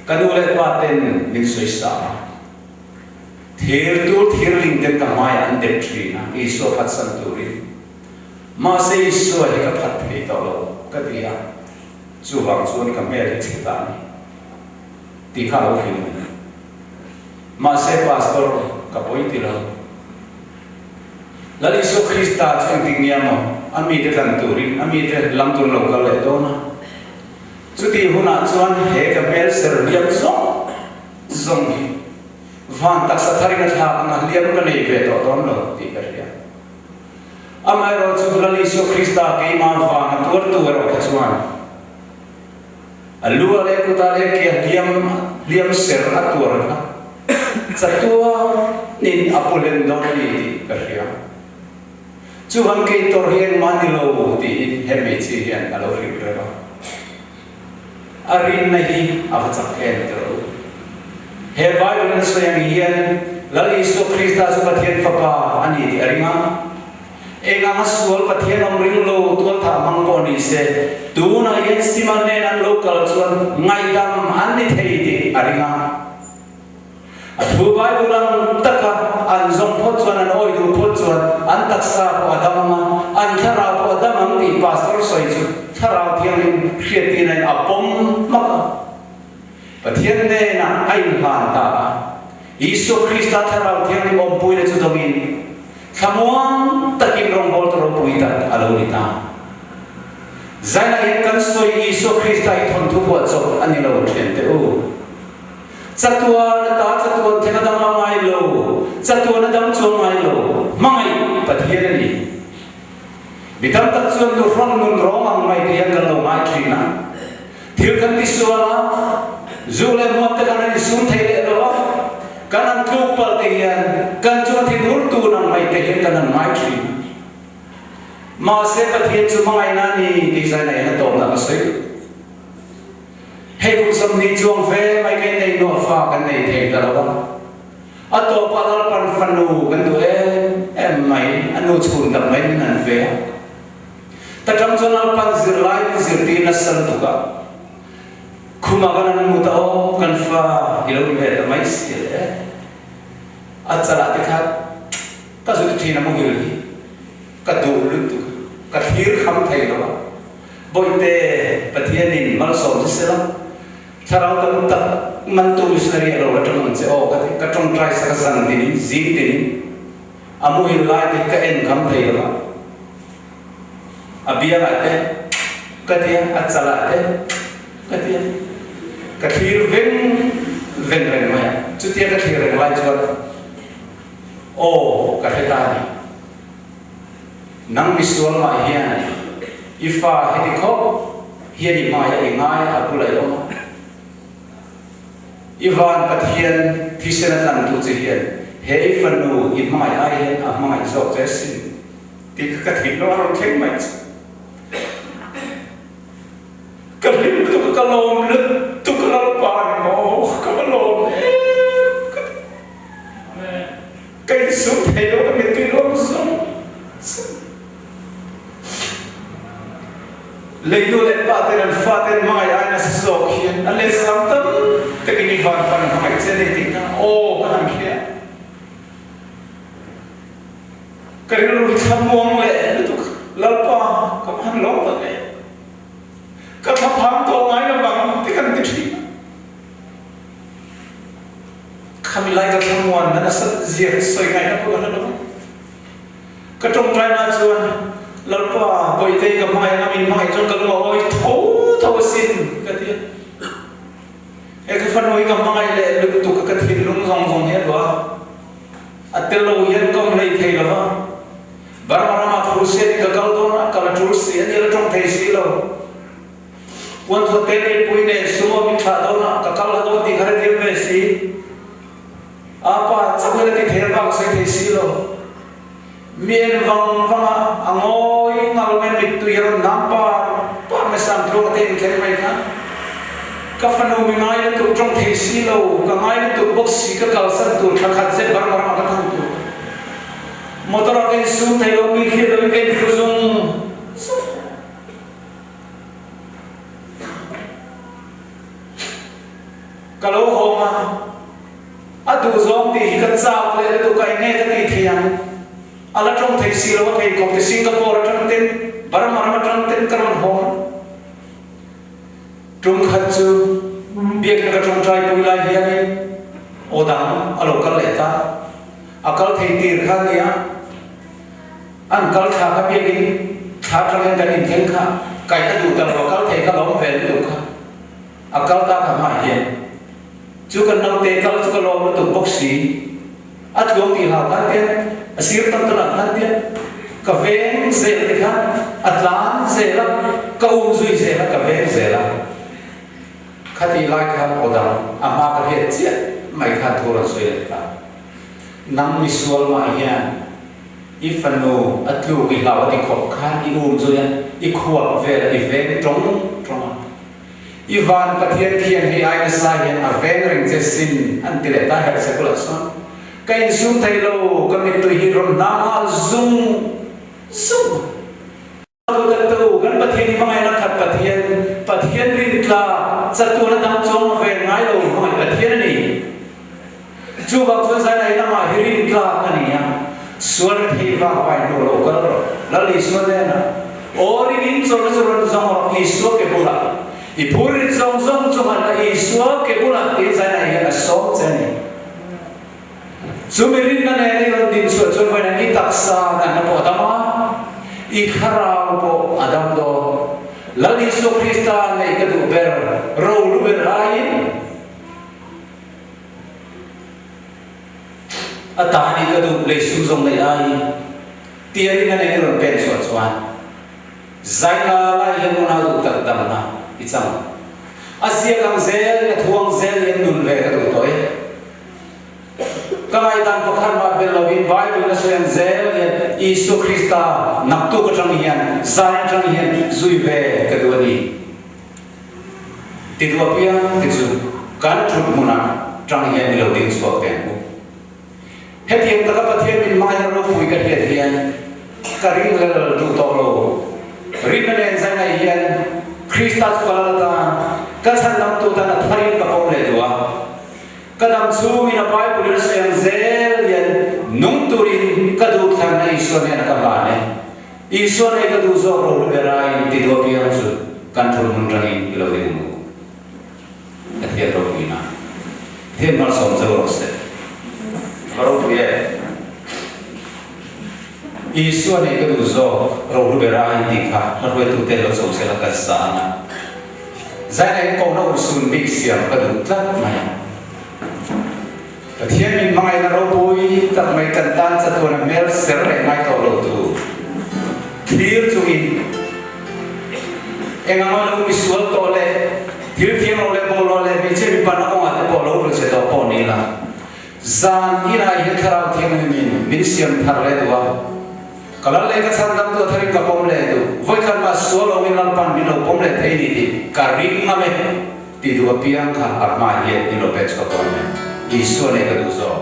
ka nu leh pa ten min sawisa a. Thir tur thirling ten ka hmaiah an dep thin a, Isua phatsan turin. Mahse Isua hi ka phat thei tawh lo ka ti a. Chuvang chuan ka hmel hi chhe ta a ni tih kha a lo hrilh a ni. Mahse Pastor ka pawi ti lo. Lal Isua Krista chu engtik nia maw a mite tlan turin a mite lam tur lo kal leh dawn a. Chutih hunah chuan he ka hmel ser hliam zawng zawng hi van taksa tharin a thlak anga hliam ka nei ve tawh dawn lo tih ka hria. Amaherawhchu Lal Isua Krista keimah vang a tuartu erawh kha chuan a lu a leh kut ah leh ke a hliam hliam ser a tuar kha chatuanin a pu len dawn a ni tih ka hria. Chuvan kei tawrh hi engmah ni lo tiin he hmeichhia hian a lo hrilh reuh a. A rinna hi a va chak em ti rawh u. He Bible in a sawi ang hian Lal Isua Krista chu Pathian Fapa a ni tih a ring a. Eng anga sual Pathian awm ring lo tualthah hmang pawh ni se, tunah hian Sima nen an lo kal chuan ngaihdam an ni thei tih a ring a. A thu Bible ang taka an zawng phawt chuan, an awi duh phawt chuan an taksa pawh a dam ang a, an thlarau pawh a dam ang tih Pastor sawi chu Thlarau Thianghlim hriattirnain a pawm hmak a. Pathian hnenah a inhlan ta a. Isua Krista Thlarau Thianghlim awmpuina chu dawngin thlamuang takin rawngbawltu ropui tak a lo ni ta. Zainah hian kan sawi Isua Krista hi thawnthu buahchawp a ni lo thiante u. Chatuan a ta chatuan theng a dang la ngai lo, chatuan a dang chuang ngai lo, hmangaih Pathian a ni. Mi tam tak chuan nuhrawn nun rawng ang mai te hian kan lo ngai thin a. Thil kan ti sual a, zu leh hmuam te kan han insum thei leh lo a, kan han tluk palh te hian kan chunga thinur tun ang mai te hian kan han ngai thin a. Mahse Pathian chu hmangaihna a ni tih zaina hian a tawpna ka sawi duh. Hei kum 20 chuang ve mai kan nei nuah fa kan nei thei ta lo a, a tawpah Lalpan fanu kan duh em em mai, a nu chhun tak mai min han ve a. Ta tang chuan Lalpan zirlai min zirtir nasa lutuk a, khumah kan han mu ta aw, kan fa i lo ni ve ta mai si le, a chalah te khan ka zut thin a muhil hi ka duh lutuk a, ka thlir kham thei lo a. Bawihte, Pathianin malsawm che sela, thlarau tam tak mantu missionary a lo la tang ang che aw ka ti. Ka tawngtai sak a zan tinin, zing tinin a muhil lai te hi ka en kham thei lo a. A biangah te ka ti a, a chalah te ka ti a. Ka thlir veng veng reng mai a. Chutia ka thlir reng lai chuan aw ka hre ta a ni. Nang misual mah hian i fa heti khawp hian i hmai a i ngai a bula i awm a. I van Pathian thisen a tlantu che hian he i fanu i hmangaih ai hian a hmangaih zawk che asin tih kha ka theih lo a rawn thleng mai che. Ka hlim lutuk a, ka lawm lutuk a Lalpa ni maw ka va lawm em ka ti. Ka insum thei lo ka mittui luang zawng zawng. Lei nu leh pa ten an fa ten hmangaih ai nasa zawk hian a let sang tam takin i van pan hmangaih che nei tih kha aw ka han hria. Ka rilru hi thlamuang leh lutuk Lalpa ka va han lawm tak em. Ka thlaphang tawh ngai lo vang ti kan ti thin a. Khami lai ka thlamuan na nasa zia ka sawi ngaihna pawh ka hre lo va. Ka tawngtaina chuan Lalpa Bawihte ka hmangaih anga min hmangaih chuan ka lung a awi tho tho asin ka ti a. He ka fanu hi ka hmangaih leh lutuk a ka thinlung zawng zawng hi a luah a. A tel lo hian ka awm hlei thei lo va. Burma ramah crusade in ka kal dawn a, kal a tul si a, ni la tawng thei si lo. Puan thawt te lei pui nen sumo min thlah dawn a, ka kal la dawn tih kha hrethiam ve si. A pa chauhin a ti thei a, bak a sawi thei si lo. Mi en vang vang a, a ngawi ngal mai mittui a rawn nam par par mai Sangtluanga te inthleng mai khan. Ka fanu mi ngai lutuk tawng thei si lo, ka ngai lutuk bawk si ka kalsan tur thla khat zet Burma ramah ka thang tur. Motor ah ka insum thei lo, mi hriat loin ka inhru zung zung. Ka lo hawng a, a duh zawng tih hi ka chak leh lutuk a, enge ka tih thei ang? A la tawng thei si lo a, pheikhawk te Singapore atang ten, Burma ram atang ten ka rawn hawng a. Tum khat chu biakinn ka tawngtai pui lai hianin aw dang a lo kal leh ta. A kal thei tir kha nia. An kal thla kha biakin thla atangin kan inthleng kha kaih a duh ta lo, a kal thei kha lawm ve lutuk kha. A kal ta kha hmai hian chu kan naute kal chu ka lawm lutuk bawk si. A tluang tih hlau khan tian a sir tam tawnah khan tian ka veng zel te khan a tlan zel a, ka um zui zel a, ka veng zel a. Khatih lai khan aw dang a hma ka hriat chiah mai khan thu rawn sawi leh ta. Nang misual mah hian i fanu a tluk i hlau a ti khawp khan i um zui a, i khuap vel a, i veng tawng tawng a. I van Pathian khian hei ai nasa hian a veng reng che sin an ti leh ta herh che bulah chuan ka insum thei lo, ka mittui hi rawn hnam nghal zung zung a. Tutattu, kan Pathian hi hmangaihna khat Pathian, Pathian rintla, chatuan a dang chuang ven ngai lo hmangaih Pathian a ni. Chuvang chuan Zaina hi amah hi rintlak a ni a, sual ri thei vak vai hnu lo kal rawh, Lal Isua hnenah, Aw ring in chawlhna chu rawn zawng rawh, Isua ke bulah, i phur rit zawng zawng chu nghat la, Isua ke bulah tiin Zaina hian a sawm che a ni. Chu mi rinna nen i rawn din chhuah chuan vawiin i taksa natna pawh a dam a, i thlarau pawh a dam dawn. Lal Isua Krista neih ka duh ber, ro lu ber aiin a tan i ka duh lei sum zawng neih aiin tia rinna nen i rawn pen chhuah chuan zaila lai hian unau duh tak damna i chang. A ziak ang zelin a thu ang zelin nun ve ka duh tawh e. Ka ngaihdan pakhat mah bel lovin Bible a sawi ang zel hian Isua Krista naktuk atang hian zai atang hian zui ve ka duh a ni. Ti duh apiang te chu kan thut hmunah tang hian i lo ding chhuak teh ang u. Hetiang taka Pathian min hmangaihna ropui ka hriat hian ka ringhlel duh tawh lo. Rinna nen zai ngaih hian Krista chu ka lal atan ka chhandamtu tan a tharin ka pawm leh duh a. Ka dam chhungin a Bible in a sawi ang zel hian nung turin ka duh thlanna Isua hnenah ka hlan e. Isua nei ka duh zawk ro hlu ber aiin ti duh apiang chu kan thun hmun tangin i lo ding ang u. Pathian ropuina. Pathian malsawm che rawh se. Ka ropui e. Isua nei ka duh zawk ro hlu ber aiin tih kha hla hruaitute lo cho sela ka zan a. Zaina in kohna urhsun bik siam ka duh tlat mai a. Pathian min hmangaihna ropui tak mai kan tan chatuan a hmel ser leh ngai tawh lo tu thlir chungin eng anga lo misual tawh leh thil thiam lo leh bawlhhlawh leh hmeichhia mipa na kawngah te pawh lo ru che tawh pawh ni la zan inah hian Thlarau Thianghlimin min siam thar leh duh a. Ka lal leh ka chhan dam tu a tharin ka pawm leh duh. Vawikhat mah sual awmin Lalpan min lo pawm leh thei ni tih ka ring ngam e tih duh apiang kha a hma hian min lo pek chhuak dawn em? Isua nei ka duh zawk.